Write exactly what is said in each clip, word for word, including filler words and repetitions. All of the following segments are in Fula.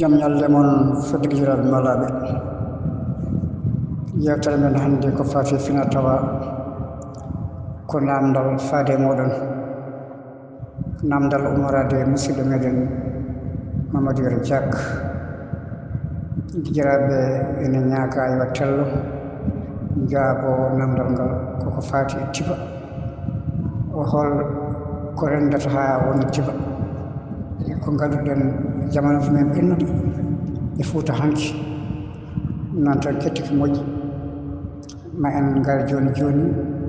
Jam ñalle mon, fedde gijiraaɓe malaaɓe. Yewtere men hannde ko faati fina tawa ko naamndal faade e mooɗon. Naamndal ummoraade e musidɗo meɗen Mamadou Yero Diak. Gijiraaɓe ene ñaaga yo tello njaabo naamndal ngal, koko faati e tiba. O hol ko renndata haa wona tiba? E ko ngaɗuɗen jamaanuuji men ɓennuɗi e Fuuta hanki? Noon tan, kettiki moƴƴi, ma en ngar jooni jooni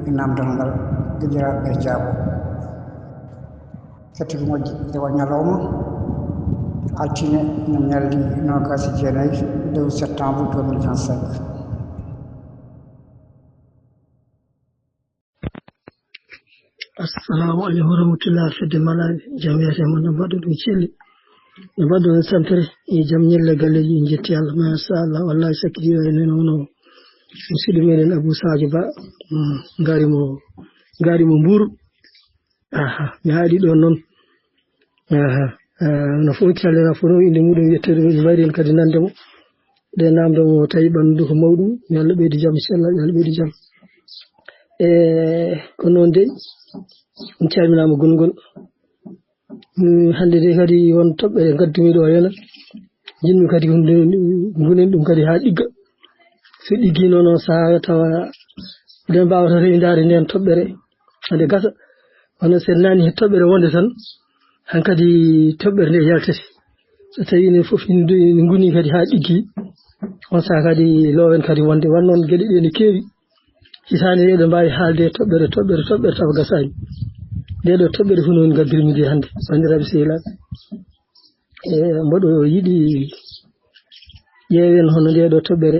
e naamndal ngal, gijiraaɓe ɓe njaabo. Kettiki moƴƴi, nde wa ñalawma altine, no ñalli noogaas e jeenayi lewru septembre deux mille vingt-cinq. Assalamu aleykum warahmatullah, fedde malaaɓe, jam wiyete mon, no mbaɗɗon ɗum celli, no mbaɗɗon santere, e jam ñalle galleeji, en njetti Allah, machallah, wallahi sakkitii o enen hono musidɗo meɗen Abou Sadio Ba, mm, ngaari mo, ngaari mo Mbour. Aha, mi haaɗi ɗon noon. Aha, ah, no fof callinaa fof, no innde muɗum, yetteede ɗum, mbayri en kadi nande mo. Ɗe naamnde mo tawi ɓanndu ko mawɗum, yo Allah ɓeydu jam, inchallah, yo Allah ɓeydu jam. E ko noon dey, on calminaama gongol. Mm, hannde de kadi won toɓɓere ngaddumi ɗo hena. Jinmi kadi hunde ngunen ɗum kadi haa ɗigga. So ɗiggi noon on sahaa tawa eɗen mbaawata rewindaade nden toɓɓere. Hade gasa. Kono so en nani he toɓɓere wonde tan, hankadi toɓɓere nde yaltete. So tawi enen fof en ndu-, en nguni kadi haa ɗiggi, on sahaa kadi loowen kadi wonde. Wan noon geɗe ɗe ne keewi. Hitaande eɗen mbaawi haalde toɓɓere, toɓɓere, toɓɓere tawa gasaani. Nde ɗo toɓɓere fof noon ngaddirmi nde hannde, banndiraaɓe sehilaaɓe. E mboɗo yiɗi ƴeewen hono nde ɗo toɓɓere.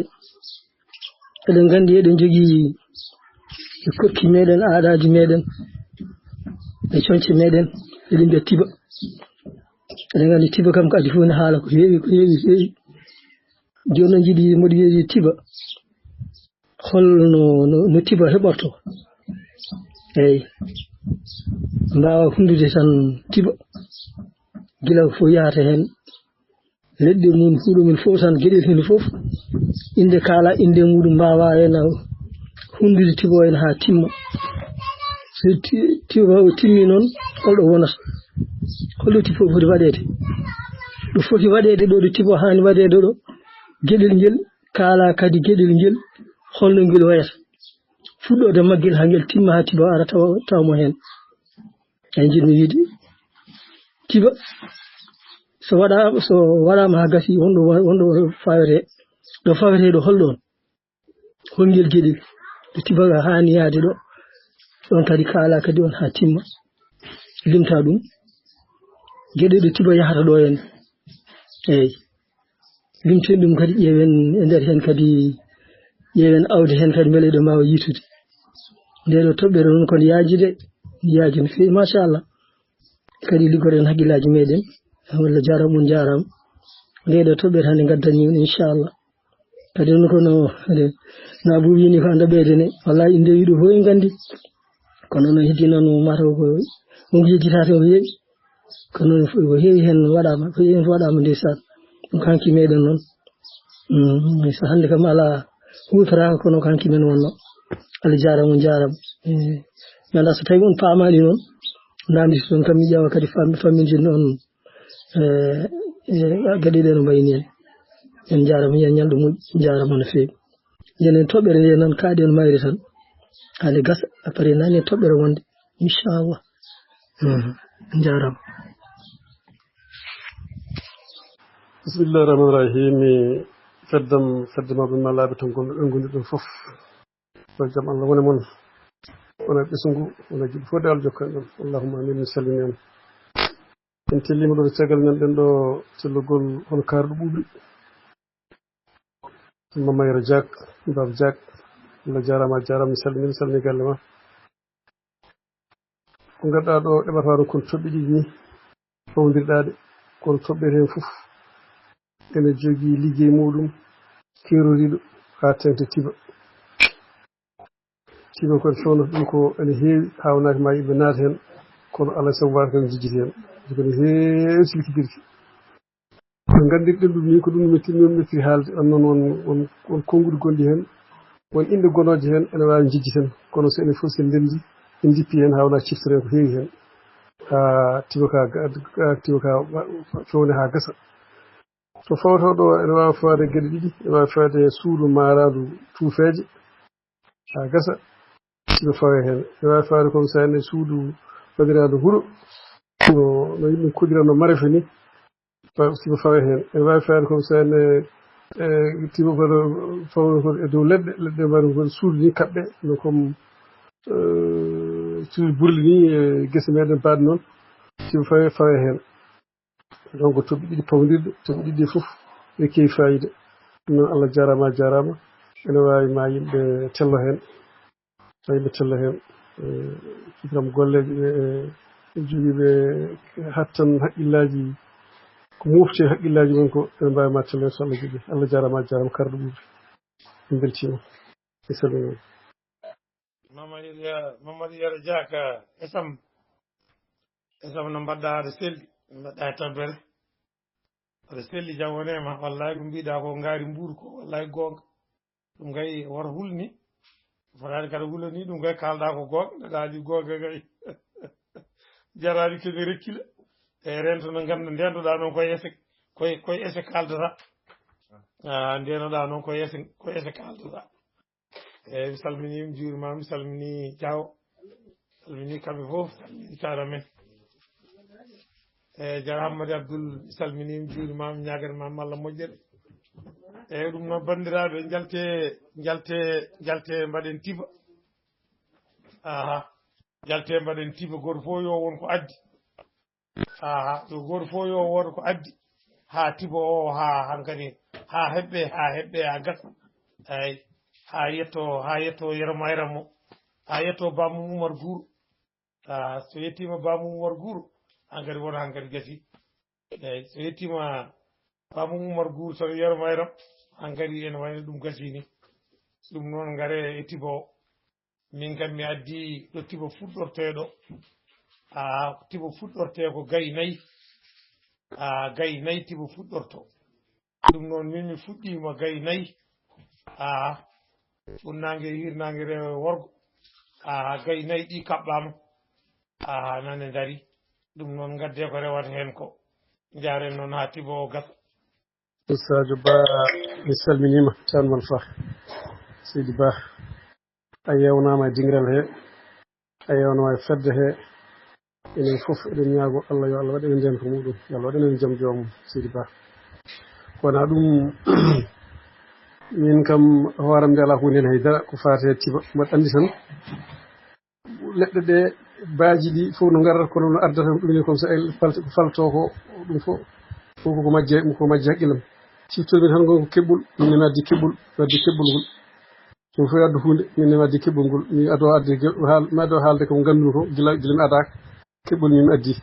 Eɗen nganndi eɗen njogii e korki meɗen, aadaaji meɗen, e coñce meɗen, eɗen mbiya tiba. Eɗen nganndi tiba kam ko adii fof ne haala ko heewi, ko heewi, ko heewi. Jooni noon njiɗi mboɗo wiya tiba. Hol no, no, no tiba heɓorto? Eyi. Mbaawa hunndude tan tiba. Gila ko fof yahata heen. Leɗɗe mum, huɗo mum fof tan, geɗel heen fof. Innde kaala, innde muɗum mbaawa heen hunndude tiba o heen haa timma. So ti-, tiba o timmi noon, holɗo wonata? Holɗo tiba foti waɗeede? Ɗo foti waɗeede ɗo, ɗo tiba haani waɗeede ɗo. Geɗel ngel kaala kadi geɗel ngel, holno ngel wayata. Fuɗɗoode maggel haa ngel timma haa tiba ara tawa, tawa mo heen. Eyi, njiɗmi wiide, tiba, so waɗa-, so waɗaama haa gasi, wonɗo wa-, wonɗo fawetee, ɗo fawetee ɗo, hol ɗoon? Hol ngel geɗel? Ɗo tiba haani yahde ɗo, ɗoon kadi kaala kadi on haa timma. Limta ɗum. Geɗe ɗo tiba yahata ɗo en. Eyi. Limten ɗum kadi, ƴeewen e nder heen kadi, ƴeewen aawde heen kadi, mbele eɗen mbaawa yiytude. Nde ɗo toɓɓere noon ko nde yaaji de, nde yaaji no feewi, machallah. Kadi liggoɗen hakkillaaji meɗen, walla jaaraama, on jaaraama. Nde ɗo toɓɓere hannde ngaddani on, inchallah. Kadi noon kono, no Abou wiyi ni ko annda ɓeyde ne, wallahi inde wiɗo fof en nganndi. Kono noon heddi noon mataw ko on ko yejjitaade on ko heewi. Kono noon fof ko heewi heen waɗaama, ko heewi heen waɗaama ndeysaan. Ɗum ko hanki meɗen noon. Mm, so hannde kam alaa huutoraaka kono ko hanki men wonno. Allah jaaraama, on jaaraama. Eh, mi anndaa so tawi on paamaani noon, naamndito toon kam mi ƴeewa kadi fam-, famminde on, eh, eh, geɗe ɗe no mbayi ni en. En njaaraama, yo ñalɗo moƴƴu, njaaraama no feewi. Nden en toɓɓere nde noon kaaɗi on mayre tan. Hade gasa, après nani en toɓɓere wonde, inchallah. Mhm. Njaaraama. Bismillahi rahmani rahim. Feddam, fedde mawɓe malaaɓe tan gonɗo ɓe ngoni ɗon fof. Yo jam Allah wone mon. Wona ɓesngu, wona jiɗi fof de Allah jokkan ɗum. Allahumma amin, mi salmini on. En tellima ɗo to caggal men ɗen ɗo tellugol hono kaarɗo ɓuuɓri. Mamayra Diak, Baba Diak, Allah jaaraama, a jaaraama, mi salmini, mi salmini galle ma. Ko ngadduɗaa ɗo eɓata ɗo kon toɓɓe ɗiɗi ni, fawondirɗaa ɗe, kono toɓɓere heen fof ene jogii liggey muɗum keeroriiɗo haa teeŋti tiba. Tiba kon fewno ɗum ko ene heewi, haawnaaki ma yimɓe naata heen, kono alaa sabu mbaawata kan jejjiti heen. Ko ene heewi silkitirki. Ko No nganndirɗen ɗum ni, ko ɗum no metti, noon mettiri haalde. On noon, won, won, won konnguɗi gonɗi heen, won inɗe gonooje heen, ene waawi njejjiten. Kono so enen fof, so en ndenndi, en njippi heen, haa wona ciftoren ko heewi heen. Haa tiwa ka ga-, haa tiwa ka wa-, fewne haa gasa. So fawtoo ɗo, ene waawi fawaade geɗe ɗiɗi, ene waawi fawaade suudu maaraandu tuufeeje, haa gasa, siba fawee heen. Ene waawi fawaade comme ça ne suudu waɗiraandu huro, no, no yimɓe koɗirano marefe ni, fa-, siba fawee heen. Ene waawi fawaade comme ça ne, e, tiba kono fawno ko e dow leɗɗe, leɗɗe mbaɗa ko suudu ni kaɓɓe, no comme, e, suudu burli ni, e, gese meɗen mbaɗa noon, siba fawee, fawee heen. Donc, toɓɓe ɗiɗi pawndirɗe, toɓɓe ɗiɗi ɗe fof, ɗe keewi faayiida. Ɗum noon, Allah jaaraama, a jaaraama. Ene waawi ma yimɓe tello heen. Ma yimɓe tello heen. E, kam golleeɓe ɓe, e, jogiiɓe hattan haqqillaaji, ko mofti e haqqillaaji mum ko, ene mbaawi ma tello heen so Allah jaɓi. Allah jaaraama, a jaaraama, Karɗo Ɓuuɓe. En mbeltiima. En salminiima. Mamadou Ya-, Mamadou Yero Diaka, Esam. Esam, no mbaɗɗa, aɗa selli, mbaɗɗa e tampere. Aɗa selli, jam wone ma. Wallahi ko mbiɗa ko ngaari mbuuru ko, wallahi goonga. Ɗum kay wata hulni. Fotaani kadi hulani, ɗum kay kalɗa ko goonga, nde ɗaali goonga kay. Jaraani kene rekkila. E rento no nganndu, ndendoɗa noon koye ese, koye, koye ese kaldata. Ah, ndendoɗa noon koye ese, koye ese kaldata. Eeyi, mi salminii, mi juuriima, mi salminii Diaw. Mi salminii kamɓe fof, mi salminii taara men. Eeyi, Jara Hammadi Abdul, mi salminii, mi juuriima, mi ñaaganiima Allah moƴƴere. Eeyi, ɗum noon, banndiraaɓe, njalte, njalte, njalte, mbaɗen tiba. Aha. Njalte, mbaɗen tiba, gooto fof yo won ko addi. Aha, yo gooto fof yo woodo ko addi, haa tibo o, haa hankadi, haa heɓɓe, haa heɓɓe, haa gasa. Eeyi, haa yetto, haa yetto Yero Mayram mo, haa yetto Bamum Umar Guuro. Ah, so yettiima Bamum Umar Guuro, hankadi wona hankadi gasi. Eeyi, so yettiima Bamum Umar Guuro, so Yero Mayram, hankadi ene wayno ɗum gasi ni. Ɗum noon, ngare e tibo o. Min kam mi addi ɗo tibo fuɗɗortee ɗo. Ah, tibo fuɗɗortee ko gayi nayi. Ah, gayi nayi tibo fuɗɗorto. Ɗum noon min mi fuɗɗiima gayi nayi. Ah, funnaange, hiirnaange, rewo e worgo. Ah, gayi nayi ɗi kaɓɓaama. Ah, nane ndari. Ɗum noon ngadde ko rewata heen ko. Njaaren noon haa tibo o gasa. Sadio Ba, mi salminiima, Can Malfa. Seydi Ba, a yewnaama e dingiral he, a yewnaama e fedde he. Enen fof eɗen ñaago Allah, yo Allah waɗ enen ndeen ko muɗum, yo Allah waɗ enen jam joomum, Seydi Ba. Kono ɗum, min kam, hooram nde alaa huunde heen hay dara, ko faati he tiba, mbaɗa anndi tan. Leɗɗe ɗe, baaji ɗi fof no ngarata, kono no ardata ɗum ni, comme ça, e fal-, ko falto ko, ɗum fof, fof ko majje, ko majje haqqillam. Siftori min tan ngon ko keɓɓol, min ne mi addi keɓɓol, mi addi keɓɓol ngol. Ɗum fof addu huunde, min ne mi addi keɓɓol ngol. Mi ado adde ge-, haal-, mi ado haalde ko nganndu ko, gila, gila mi adaaka. Keɓɓol min mi addi.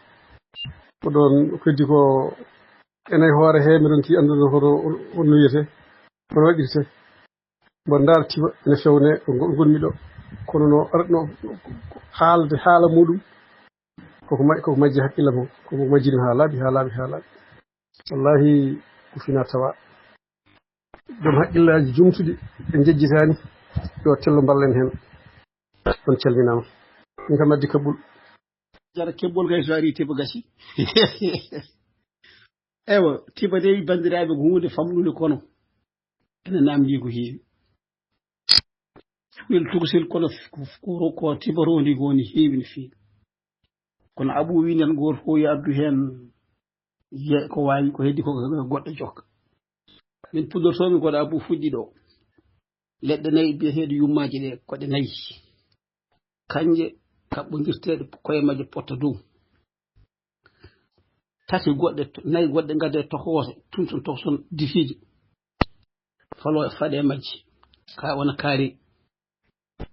Ko ɗoon ko heddi ko ene hoore he, mi ronki anndude hoto on, on no wiyetee, hono waɗirtee. Mboɗo ndaara tiba ene fewnee ɗo ngo-, ngonmi ɗo. Kono no, no haalde haala muɗum, koko ma-, koko majji haqqille mum, koko majji ɗum haa laaɓi, haa laaɓi, haa laaɓi. Wallahi, ko fina tawa. Joom haqqillaaji jumtuɗi ɓe njejjitaani, yo tello mballen heen. On calminaama. Min kam addi kaɓɓol. Jara keɓɓol kay so ari tiba gasi. Ewa, tiba dey banndiraaɓe ko huunde famɗunde kono ene naamndii ko heewi. Wel tokosel kono f-, ko, ko, ko tiba rondi ko woni heewi no feewi. Kono Abu wi nan gooto fof yo addu heen ye-, ko waawi, ko heddi ko, ko goɗɗo jokka. Min puddortoomi ko ɗo Abu fuɗɗi ɗo. Leɗɗe nayi biyeteeɗe yummaaje ɗe, ko ɗe nayi. Kañƴe kaɓɓondirteeɗe koye majje potta dow. Tati goɗɗe, nayi goɗɗe ngadde tokoote, tun ton tokoson difiije. Falo e faɗe majje. Ka wona kaari.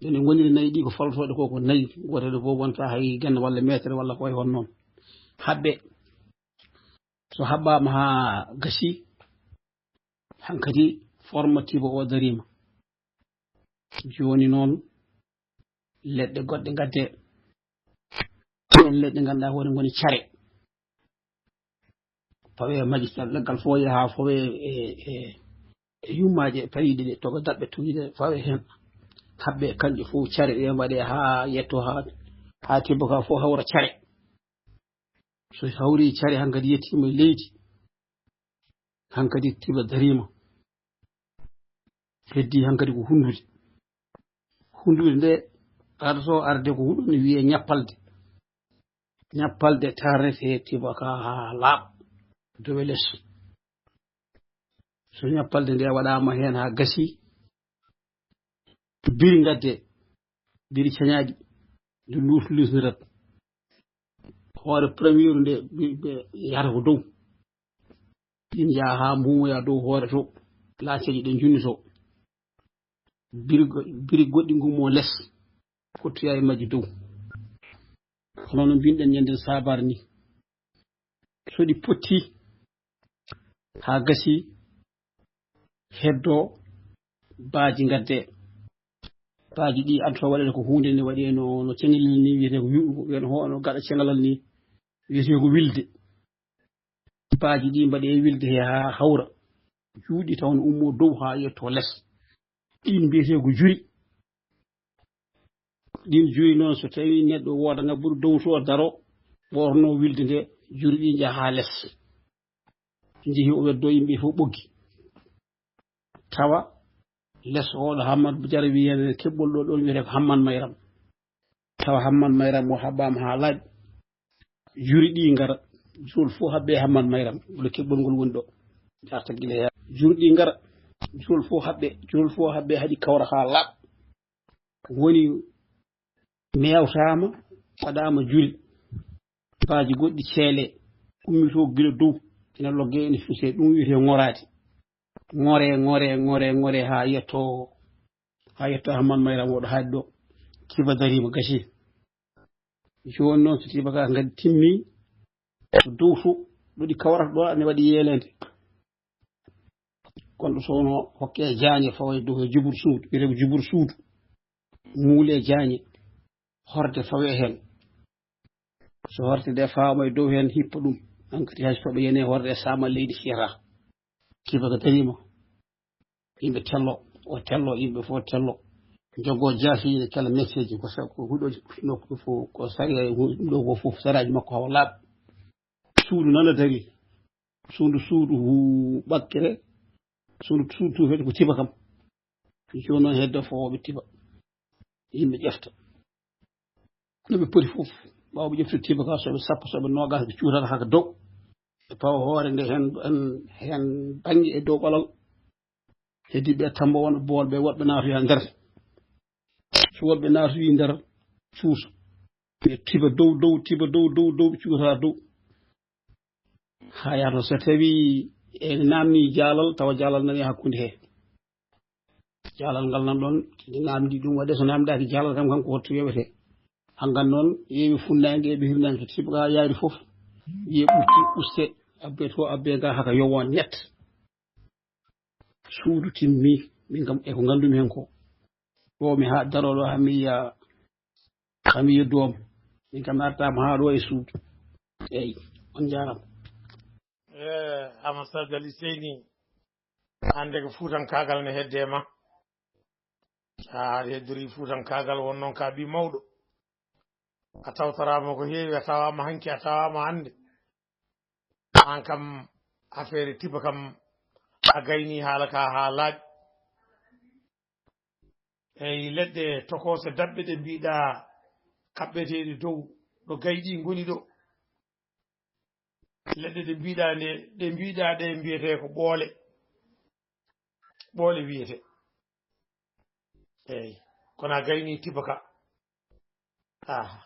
Ene ngoniri nayi ɗi ko falotooɗe ko, ko nayi. Gooteeɗo fof wonta hay genna walla meetere walla ko wayi hono noon. Haɓɓe. So haɓɓaama haa gasi, hankadi forma tiba o dariima. Jooni noon, leɗɗe goɗɗe ngadde. Ɗeen leɗɗe ngannduɗaa ko woni ngoni care. fawe magistrate, leggal fof yaha fawe e, e, e yummaaje pariiɗe ɗe, toga daɓɓe tuwiiɗe fawe heen. Haɓɓe kanƴe fof care ɗe mbaɗe haa yetto haa, haa tibba ka fof hawra care. So hawri care hankadi yettiima e leydi, hankadi tiba dariima. Heddi hankadi ko hunndude. Hunndude nde arto arde ko huɗo ne wiyee ñappalde. Ñappalde tarnete tiba ka haa laaɓa, dowe les. So ñappalde nde waɗaama heen haa gasi, biri ngadde, biri cañaaɗi, nde luus-, luusnirat. Hoore premier nde, bi-, be-, yahata ko dow. Ɗin yaha haa mbuumoya dow hoore to, laaceeji ɗe njunnitoo. Biri go-, biri goɗɗi ngummoo les, fottoya e majji dow. Hono no mbinɗen ñande saabar ni. So ɗi potti haa gasi, heddo baaji ngadde. Baaji ɗi anto waɗede ko huunde ne waɗi no, no ceŋalel ni, wiyetee ko wi-, wiyetee hono gaɗa ceŋalal ni, wiyetee ko wilde. Baaji ɗi mbaɗe e wilde he haa hawra. Juuɗi taw no ummoo dow haa yetto les. Ɗin mbiyetee ko juri. Ɗin juri noon, so tawi neɗɗo wooda nga ɓuri dow to daro, ɓoorno wilde nde, juri ɗi njaha haa les. Njehi o weddo yimɓe fof ɓoggi. Tawa les oɗo Hammat Jara wiyeede keɓɓol ɗo ɗon wiyetee ko Hammat Mayram. Tawa Hammat Mayram o haɓɓaama haa laaɓi. Juri ɗi ngara, jurol fof haɓɓe Hammat Mayram. Wala keɓɓol ngol woni ɗo. Jarta gila heen. Juri ɗi ngara, jurol fof haɓɓe, jurol fof haɓɓe haɗi kawra haa laaɓa. Woni mewtaama, waɗaama juri. Baaji goɗɗi ceele, ummitoo gila dow, ina logge, ina fusee, ɗum wiyetee ŋoraade. Ŋore, ŋore, ŋore, ŋore, haa yetto, haa yetto Hammat Mayram oɗo haaɗi ɗo. Tiba dariima, gasi. Jooni noon, so tiba ka ngadi timmi, so dow to, ɗo ɗi kawrata ɗo, ene waɗi yeeleende. Kono ɗo sowno hokke jaañe, fawa e dow he jubur suudu, wiyetee ko jubur suudu. Muule jaañe, horde fawe heen. So horde nde faama e dow heen, hippa ɗum. Hankadi hay so toɓe yene horde e saama leydi fiyata. Tiba ka dariima. Yimɓe tello, o tello, yimɓe fof tello. Jogo jaasi ene kala mecceeji, ko sa-, ko huɗooji nokku fof, ko sariya e hu-, ɗum ɗo ko fof saraaji makko hawa laaɓa. Suudu nana dari. Suudu, suudu hu-, ɓakkere. Suudu, suudu tuufeede ko tiba kam. Jooni noon heddo fowooɓe tiba. Yimɓe ƴefta. No ɓe poti fof, ɓaawo ɓe ƴefti tiba ka, so ɓe sappo, so ɓe noogas, ɓe cuutata haa ka dow. Ɓe pawa hoore nde heen, heen, heen bannge e dow ɓalal. Heddi ɓe tambo won bool ɓe woɗɓe naatoya nder. So woɗɓe naatoyi nder, cuusa. Ɓe tiba dow, dow, tiba dow, dow, dow, ɓe cuuta dow. Haa yahata so tawi ene naamni jaalal, tawa jaalal nani hakkunde he. Jaalal ngal nan ɗon, nde naamndi ɗum waɗde, so naamndaaki jaalal kam, kanko hoto yewete. Hangan noon, yeewi funnaange, yeewi hirnaange, so tiba ka yaari fof, wiye ɓurti, uste, abbe to, abbe ga, haka yowo net. Suudu timmi, min kam, e ko nganndumi heen ko. Ɗo mi haa daroo ɗo, haa mi yiya, haa mi yiya doom. Min kam, mi artaama haa ɗo e suudu. Eey, on njaaraama. Eh, Amadou Sadio Aly Seyni, hannde ko fuutankaagal ne hedde ma. A, aɗa heddori fuutankaagal, won noon ka ɓii mawɗo. A tawtoraama ko heewi, a tawaama hanki, a tawaama hannde. Aan kam, afeere tiba kam, a gayni haala ka haa laaɓi. Eyi, leɗɗe tokoose daɓɓe ɗe mbiɗa kaɓɓeteeɗe dow, ɗo gayɗi ngoni ɗo. Leɗɗe ɗe mbiɗa nde, ɗe mbiɗa ɗe mbiyetee ko ɓoole. Ɓoole wiyetee. Eyi, kono a gayni tiba ka. Aha.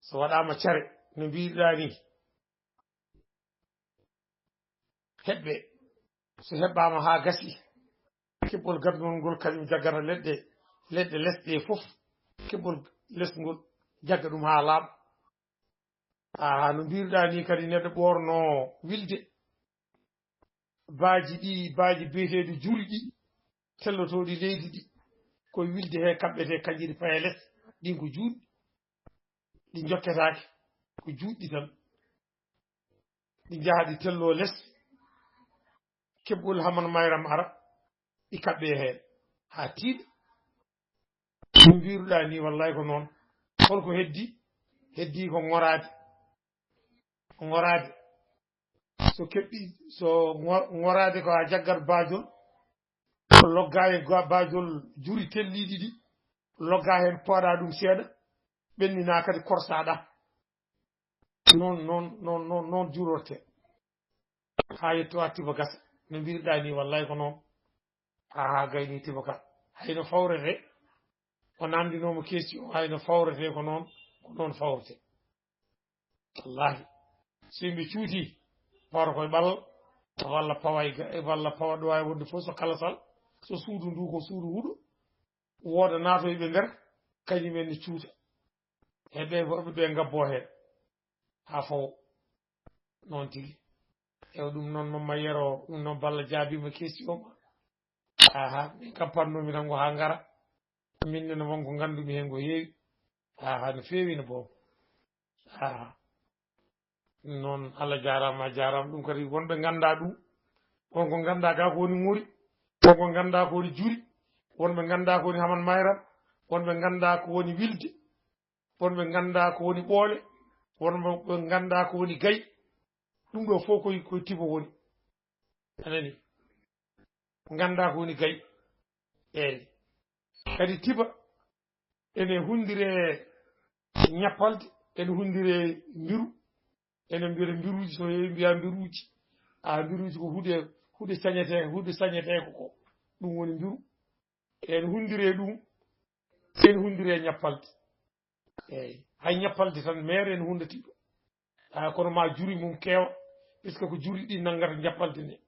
So waɗaama care, no mbiɗa ni. Heɓɓe, so heɓɓaama haa gasi, keɓɓol gandol ngol kañum jaggata leɗɗe, leɗɗe lesɗe fof, keɓɓol lesngol jagga ɗum haa laaɓa. Aa, no mbiruɗaa ni kadi neɗɗo ɓoorno wilde, baaji ɗi, baaji biyeteeɗi juri ɗi, tellotooɗi leydi ɗi, koye wilde he kaɓɓetee, kañƴe ɗi paya les, ɗin ko juutɗi, ɗi jokketaake, ko juutɗi tan. Ɗi njaha ɗi tello les, keɓgol Haman Mayram ara, ɗi kaɓɓe heen haa tiiɗa. Ko mbiiruɗaa ni, wallay ko noon. Holko heddi? Heddi ko ŋoraade. Ko ŋoraade. So keɓɗi, so ŋo-, ŋoraade ko haa jaggat baajol, logga e ga-, baajol juri telliiɗi ɗi, logga heen pooɗa ɗum seeɗa, ɓennina kadi korsaɗa. Noon, noon, noon, noon, noon jurorte. Haa yetto a tiba gasa. No mbiiruɗaa ni, wallay ko noon. Haa, haa gayni tiba ka. Hayno fawrete, o namndinooma question, hayno fawrete ko noon, ko noon fawrete. Wallahi. So yimɓe cuuti, pawata koye ɓalal, walla pawa e ga-, walla pawa ɗo waawi wonde fof so kalasal, so suudu ndu ko suudu huɗo, wooda naatoyɓe nder, kañum en ne cuuta. E ɓe fof ɓe ngabbo heen. Haa fof. Noon tigi. Ewa ɗum noon, Mamma Yero, ɗum noon Balla jaabiima question ma. Aha, min kam pannoomi tan ko haa ngara. Min ne won ko nganndumi heen ko heewi. Aha, no feewi no boobo. Aha. Noon, Allah jaaraama, a jaaraama. Ɗum kadi wonɓe nganndaa ɗum. Won ko nganndaa ka ko woni ŋori. Won ko nganndaa ko woni juri. Wonɓe nganndaa ko woni Haman Mayram. Wonɓe nganndaa ko woni wilde. Wonɓe nganndaa ko woni ɓoole. Wonɓe nganndaa ko woni gay. Ɗum ɗo fof koye, koye tiba woni. A nani? Nganndaa ko woni gay. Eeyi. Kadi tiba ene hunndire ñappalde, ene hunndire mbiru, ene mbiyata mbiruuji, so heewi mbiya mbiruuji. A, mbiruuji ko huɗe, huɗe sañete, huɗe sañeteeko ko. Ɗum woni mbiru. Ene hunndire ɗum, ene hunndire ñappalde. Eeyi. Hay ñappalde tan, meere ene hunnda tiba. A, kono ma juri mum keewa, puisque ko juri ɗi nanngata ñappalde nde.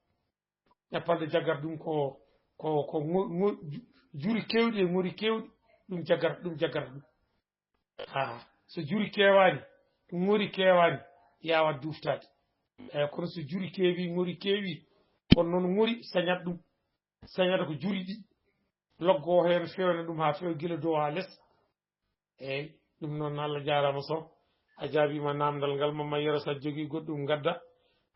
Ñappalde jaggata ɗum ko, ko, ko ŋo-, ŋo-, ju-, juri keewɗi e ŋori keewɗi, ɗum jaggata, ɗum jaggata ɗum. Haa, so juri keewaani, ŋori keewaani, yaawat duuftaade. Eeyi, kono so juri keewi, ŋori keewi, kono noon ŋori sañat ɗum. Sañata ko juri ɗi. Loggo heen, fewna ɗum haa feewa gila dow haa les. Eeyi, ɗum noon, Allah jaaraama Sow. A jaabiima naamndal ngal, Mamma Yero, so a jogii goɗɗum ngadda.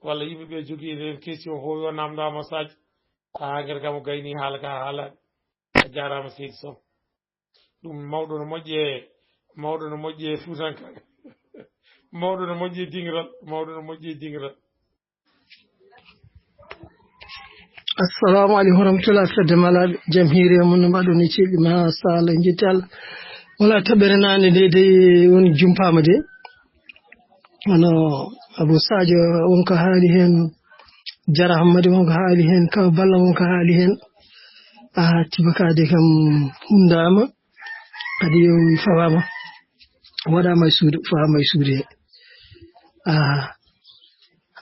Walla yimɓe ɓe jogii heen question fof yo naamndaama Sadio. Haa ngel kam o gayni haala ka haalaani. A jaaraama seydi Sow. Ɗum mawɗo no moƴƴi e, mawɗo no moƴƴi e Fuutankaaɓe. Mawɗo no moƴƴi e dingiral, mawɗo no moƴƴi e dingiral. Assalamu aleykum wa rahmatullah. Fedde malaaɓe, jam hiiri e mon, no mbaɗon e ceeɗu? Machallah, en njetti Allah. Wala taɓere nane nde de woni jumpaama de. Hono Abou Sadio won ko haali heen, Jara Hammadi won ko haali heen, Kaw Balla won ko haali heen. A, tibakaade kam hunndaama, kadi yo fawaama, waɗaama e suudu, fawaama e suudu he. A,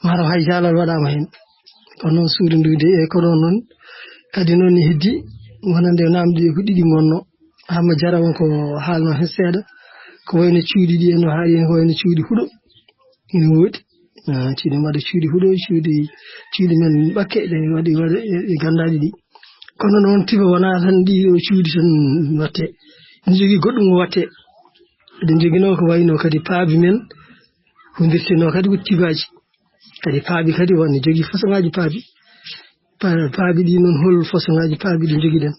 maro hay jaalal waɗaama heen. Kono noon suudu ndu de, e kono noon kadi noon ne heddi wonande naamnde ko ɗiɗi ngonno. Hamma Jara won ko haalno heen seeɗa. Ko wayno cuuɗi ɗi en no haali heen, ko wayno cuuɗi huɗo. Ina woodi. Ah, cuuɗi mbaɗa cuuɗi huɗo, cuuɗi, cuuɗi men ɓakke, ɗe waɗi, waɗi, ɗe ganndaɗi ɗi. Kono noon tiba wonaa tan ɗi o cuuɗi tan watte. Ina jogii goɗɗum o watte. Eɗen joginoo ko wayno kadi paabi men, hundirtenoo kadi ko tibaaji. Kadi paabi kadi won, ne jogii fasoŋaaji paabi. Pa-, paabi ɗi noon, hol fasoŋaaji paabi ɗi njogiɗen?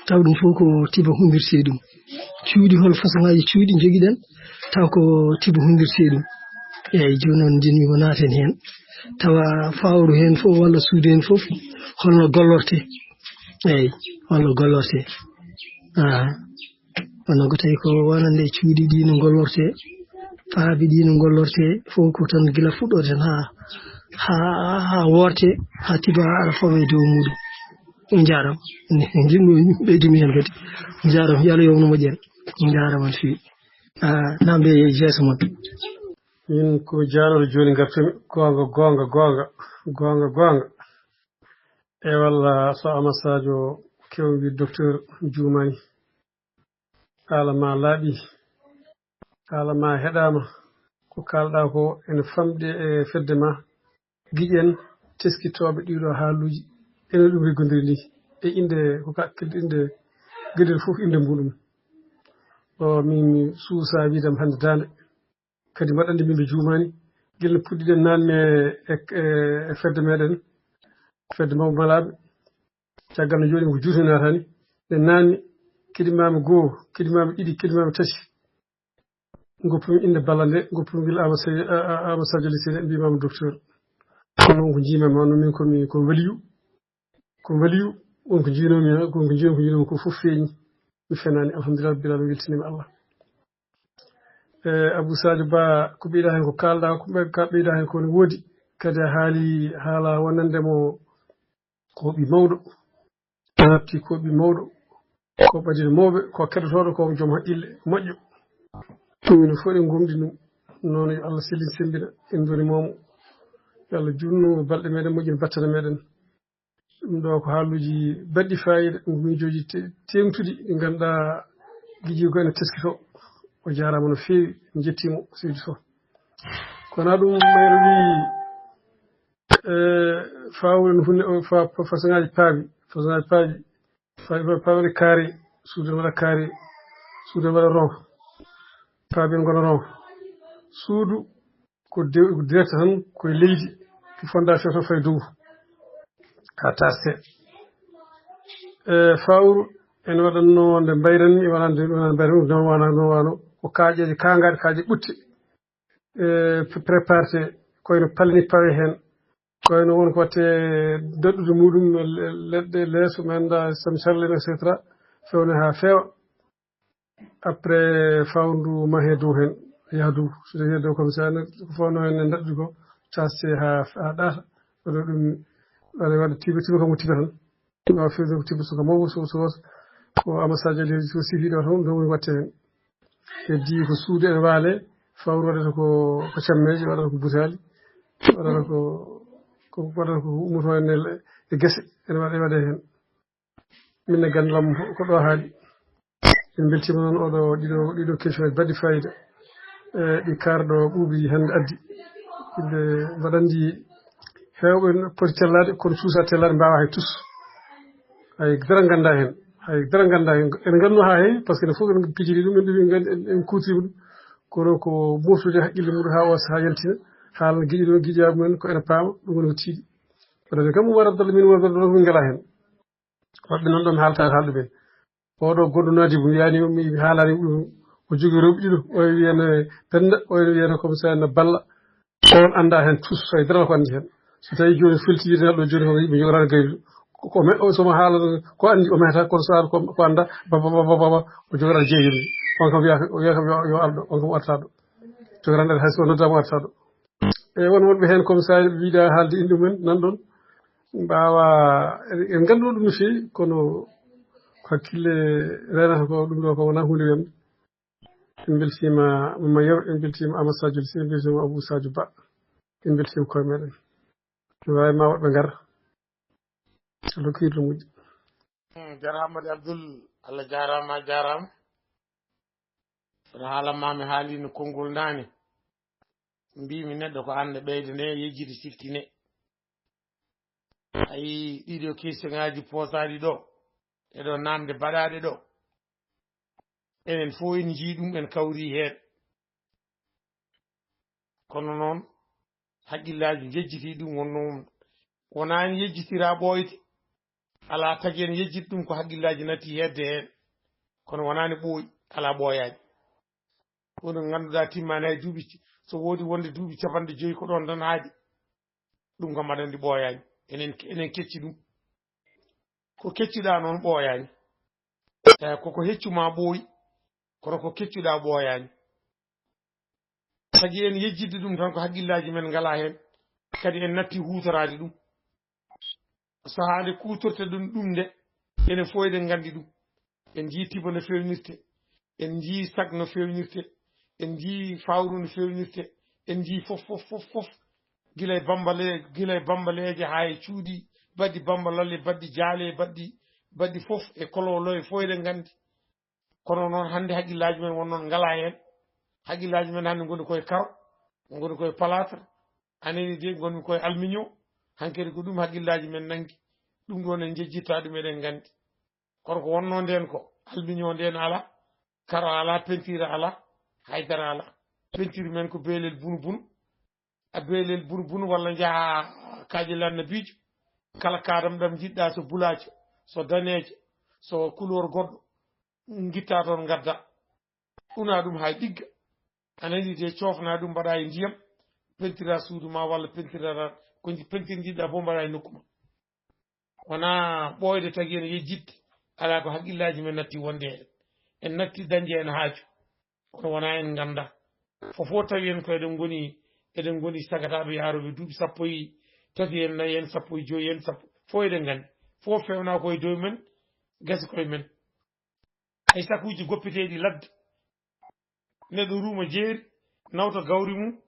Taw ɗum fof ko tiba humbirtee ɗum. Cuuɗi, hol fasoŋaaji cuuɗi njogiɗen? Taw ko tiba humbirtee ɗum. Eeyi, jooni noon njiɗmi ko naaten heen. Tawa fawru heen fof walla suudu heen fof, holno gollortee? Eeyi, holno gollortee? Aha. Kono ko tawi ko wonande cuuɗi ɗi no gollortee, paabi ɗi no gollortee, fof ko tan gila fuɗɗoode tan haa, haa, haa woortee, haa tiba ara fawa e dow muuɗum. On njaaraama. Njiɗmi ɓeydimi heen kadi. On njaaraama. Yo Allah yoɓ on moƴƴere. On njaaraama no feewi. Ah, naamnde e jeeso mon. Min ko jaalol jooni ngartumi. Goonga, goonga, goonga. Goonga, goonga. E walla so Amadou Sadio kew wi docteur juumani. Haala ma laaɓi, haala ma heɗaama, ko kaalɗaa ko ene famɗi e fedde ma. Giƴen teskitooɓe ɗiiɗoo haaluuji, ene ɗum reggondirii nii e innde, ko ka, innde geɗel fof, innde muuɗum. O, min mi suusaa wiide am hannde daande, kadi mbaɗa anndi min mi juumaani, Gila puɗɗiɗen naanne e, e, e fedde meɗen, fedde mawɓe malaaɓe. Caggal no jooɗi ko juuti naatani. Ɗen naanni, kiɗimaami goo, kiɗimaami ɗiɗi, kiɗimaami tati. Ngoppumi innde balla nde, ngoppumi gila Amadou Sa-, a, a, Amadou Sadio Lissine, mbiimaami docteur. Kono on ko njiimi ma, no min ko mi, ko waliyu. Ko waliyu, on ko njiinomi, on ko njiinomi, ko njiinomi, ko fof feeñi. Mi fenaani, alhamdulillah, rabbil alamin, weltiniima Allah. E, Abou Sadio Ba, ko ɓeyda heen ko kaalɗa, ko ɓe-, ka ɓeyda heen ko ne woodi. Kadi a haali haala wonande mo ko ɓi mawɗo. A natti ko ɓi mawɗo, ko ɓadino mawɓe, ko keɗotooɗo, ko joom haqqille moƴƴo. Ɗum enen fof eɗen ngomɗi ɗum. Noon yo Allah sellin semmbina en ndoni moomo. Yo Allah juutnu balɗe meɗen, moƴƴin battane meɗen. Ɗum ɗo ko haaluuji baɗɗi faayiida, miijooji te-, teeŋtuɗi ɗi ngannduɗaa giɗo ko ene teskitoo. O jaaraama no feewi, en njettii mo, seydi Sow. Kono ɗum mayre wi, e, fawre no hunde o, fa-, fa-, façon ŋaaji paabi, façon ŋaaji paabi, fa-, fa-, fawre kaari, suudu ene waɗa kaari, suudu ene waɗa ron, paabi ene ngona ron. Suudu ko de-, ko direct tan, ko e leydi, ko fondation tan fayi dow. Ka taste. E, fawru, ene waɗanno nde mbayranmi, wonande, wonande mbayranmi, no wano, no wano, ko kaaƴeeje kaangaaɗe, kaaƴe ɓutte. E, pre-, préparte, ko ene palni pawe heen. Ko ene won ko watte daɗɗude muɗum, le-, leɗɗe leeso, men da, sam sarle, et cetera. Fewne haa feewa. Après, fawndu mahee dow heen, yaha dow. So tawii dow comme ça, ne, ko fawno heen ne daɗɗude ko, caste haa, haa ɗaata. Waɗa ɗum, waɗa, waɗa tiba, tiba kam ko tiba tan. Tiba feewde ko tiba suka mawɗo, so, so, so ambassade de, so sifi ɗo tan, ɗum woni watte heen. Heddi ko suudu ene waale, fawru waɗata ko, ko cammeeje, waɗata ko butaali, waɗata ko, ko, waɗata ko ummoto heen e, e gese, ene waɗa, waɗa heen. Min ne ganndam ko ɗo haaɗi. En mbeltiima noon oɗo, ɗiɗo, ɗiɗo question baɗɗi fayida. E, ɗi kaarɗo ɓuuɓi hannde addi. Yimɓe mbaɗa anndi heewɓe no poti tellaade, kono suusa tellaade mbaawa hay tus. Hay dara ngannda heen. Hay dara ngannda heen. En nganndu haa heen, par ce que enen fof en pijiri ɗum, en ɗum en nganndi, en, en kuutima ɗum. Kono ko moftude haqqille mum haa o, haa yaltina. Haalan giɗo, giɗo mumen ko ene paama, ɗum woni ko tiiɗi. Waɗande kam Oumar Abdallah, min Oumar Abdallah, min ngalaa heen. Woɓɓe noon ɗoon haalta, haaldu ɓe. Oɗo goɗɗo naati ko mi wiyani, mi, mi haalani ɗum. O jogii rewɓe ɗiɗo, o wiyana Penda, o wiyana comme ça na Balla. On annda heen tous, hay dara ko anndi heen. So tawi jooni felti yide neɗɗo jooni ko yimɓe jogorani gayru. Ko, ko me-, o so mo haala ko anndi o mehata, kono so haala ko, ko annda, ba, ba, o jogorani jeeyude. On kam wiya, o wiya kam yo, yo arɗo, on kam artaɗo. Jogorani hay so noddaama artaɗo. E won wonɓe heen comme ça, mbiɗa haalde inɗe mumen, nan ɗoon. Mbaawa, en nganndu ɗum no feewi, kono ko hakkille renata ko ɗum ɗo ko wonaa huunde wemde. En mbeltiima Mama Yaw, en mbeltiima Amadou Sadio Lissine, en mbeltiima Abou Sadio Ba. En mbeltiima koye meɗen. No waawi ma woɗɓe ngar. Lokkiiɗo moƴƴi. Hmm, jaraama de Abdoul, Allah jaaraama, a jaaraama. Kono haala ma mi haali no konngol naane. Mbiimi neɗɗo ko annda ɓeyde nde, yejjiti silti nde. Ayi, ɗiɗo question ŋaaji poosaaɗi ɗo, e ɗo naamnde baɗaaɗe ɗo. Enen fof en njii ɗum, en kawri heen. Kono noon, haqqillaaji njejjiti ɗum, wonno wonaa en yejjitira ɓooyde. Alaa tagi en yejjit ɗum, ko haqqillaaji natti hedde heen. Kono wonaa ne ɓooyi, alaa ɓooyaani. Ko no ngannduɗaa timmaani hay duuɓi, so woodi wonde duuɓi capanɗe joyi ko ɗoon tan haaɗi. Ɗum kam aɗa anndi ɓooyaani. Enen, enen kecci ɗum. Ko keccuɗaa noon ɓooyaani. Eey, koko heccu ma ɓooyi, kono ko keccuɗaa ɓooyaani. Tagi en yejjitde ɗum tan ko haqqillaaji men ngalaa heen, kadi en natti huutoraade ɗum. Sahaa nde kuutorte ɗum, ɗum nde, enen fof eɗen nganndi ɗum. En njii tiba no feewnirte, en njii sag no feewnirte, en njii fawru no feewnirte, en njii fof, fof, fof, fof. Gila e bambale-, gila e bambaleeje haa e cuuɗi, baɗɗi bambalalle, baɗɗi jaale, baɗɗi, baɗɗi fof e kolowlo e fof eɗen nganndi. Kono noon hannde haqqillaaji men won noon ngalaa heen. Haqqillaaji men hannde ngoni koye karo, ngoni koye plâtre, anani de ngonmi koye aluminium. Hankadi ko ɗum haqqillaaji men nanngi. Ɗum ɗoon en njejjittaa ɗum, eɗen nganndi. Kono ko wonnoo ndeen ko aluminium ndeen alaa, karo alaa, peinture alaa, haydara alaa. Peinture men ko beelel bunu bunu. a beelel bunu bunu walla njaha kaaƴe lannabiijo. Kala kaadam ɗam njiɗɗa, so bulaajo, so daneejo, so couleur goɗɗo, ngitta toon ngadda. Una ɗum haa ɗigga. A nani de, coofna ɗum, mbaɗa e ndiyam, pentira suudu ma walla pentira ko nji-, pentir njiɗɗa fof mbaɗa e nokku ma. Wona ɓooyde tagi en yejjitde, alaa ko haqqillaaji men natti wonde heen. En natti dañde heen haaju, kono wona en ngannda. Fof fof tawi en ko eɗen ngoni, eɗen ngoni sagataaɓe yaarooɓe duuɓi sappo e tati en, nayi en, sappo e joyi en, sappo, fof eɗen nganndi. Fof fewna ko e dow men, gasi koye men. Hay sakuuji goppiteeɗi ladde, neɗɗo ruuma jeeri, nawta gawri mum,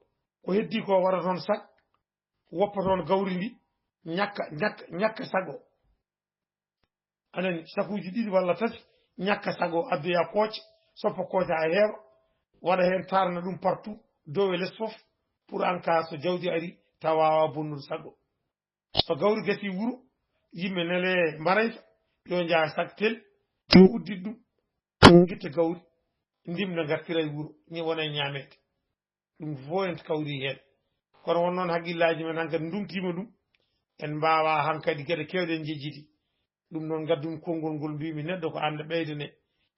ko heddii ko waɗa toon sak, woppa toon gawri ndi, ñakka, ñakka, ñakka sago. A nani, sakuuji ɗiɗi walla tati, ñakka sago, addoya kooce, soppa kooce haa heewa, waɗa heen, taarna ɗum partout, dow e les fof, pour en cas so jawdi ari, tawa waawaa bonnude sago. So gawri gasii wuro, yimɓe nele Maraysa, yo njaha sak tel, yo uddit ɗum, ngitta gawri, ndimna ngartira e wuro, ñe-, wona e ñaameede. Ɗum fof en kawri heen. Kono won noon haqqillaaji men hankadi ndunkiima ɗum, en mbaawaa hankadi geɗe keewɗe en njejjiti. Ɗum noon ngaddumi konngol ngol, mbiimi neɗɗo ko annda ɓeyda ne,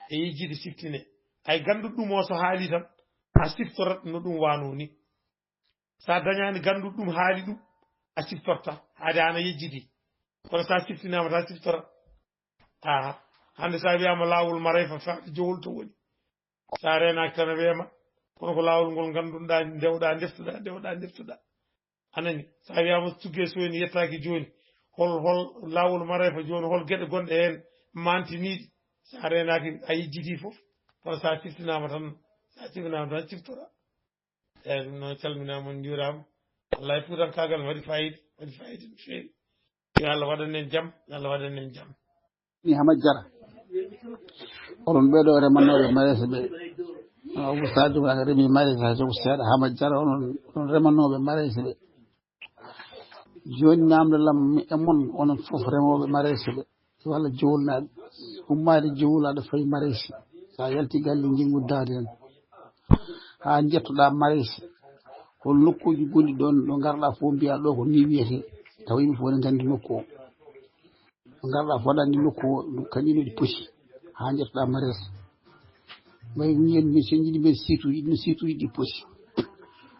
e yejjitde siftine. Hay gannduɗo ɗum o so haali tan, a siftorat no ɗum waanoo ni. So a dañaani gannduɗo ɗum haali ɗum, a siftorta, haade aan a yejjiti. Kono so a siftinaama tan a siftorat. Aha, hannde so a wiyaama laawol Marayfa faade Jowol to woni. So a reenaaki tan a wiyaama, kono ko laawol ngol ngannduɗaa, ndewɗaa, ndeftuɗaa, ndewɗaa, ndeftuɗaa. A nani? So a wiyaama Tugge Soyni yettaaki jooni, hol, hol laawol Marayfa jooni, hol geɗe gonɗe heen maantiniiɗe? So a reenaaki, a yejjitii fof. Kono so a siftinaama tan, so a siftinaama tan, siftora. Eeyi, ɗum noon, calminaama, on njuuraama. Wallaay, fuutankaagal waɗi faayiida, waɗi faayiida no feewi. Yo Allah waɗan en jam, yo Allah waɗan en jam. Ni Hama Jara. Onon ɓee ɗoo remannooɓe mareese ɓe. Onon Abou Sadio Ba remi mareese hay so ko seeɗa. Hama Jara, onon, onon remannooɓe mareese ɓe. Jooni naamndal am e mon, onon fof remooɓe mareese ɓe. Walla Jowolnaaɓe. Ummaade Jowol aɗa fayi mareese. So a yalti galle njinngu daade en. Haa njettoɗaa mareese. Hol nokkuuji gonɗi ɗoon ɗo ngarɗaa fof mbiyaa ɗo ko nii wiyetee. Tawa yimɓe fof ne nganndi nokku o. Ɗo ngarɗaa fof aɗa anndi nokku o, ɗum kañum ne ɗi poti. Haa njettoɗaa mareese. Mbayi minen min so en njiɗi mbaɗi site uji, ɗum site uji ɗi poti.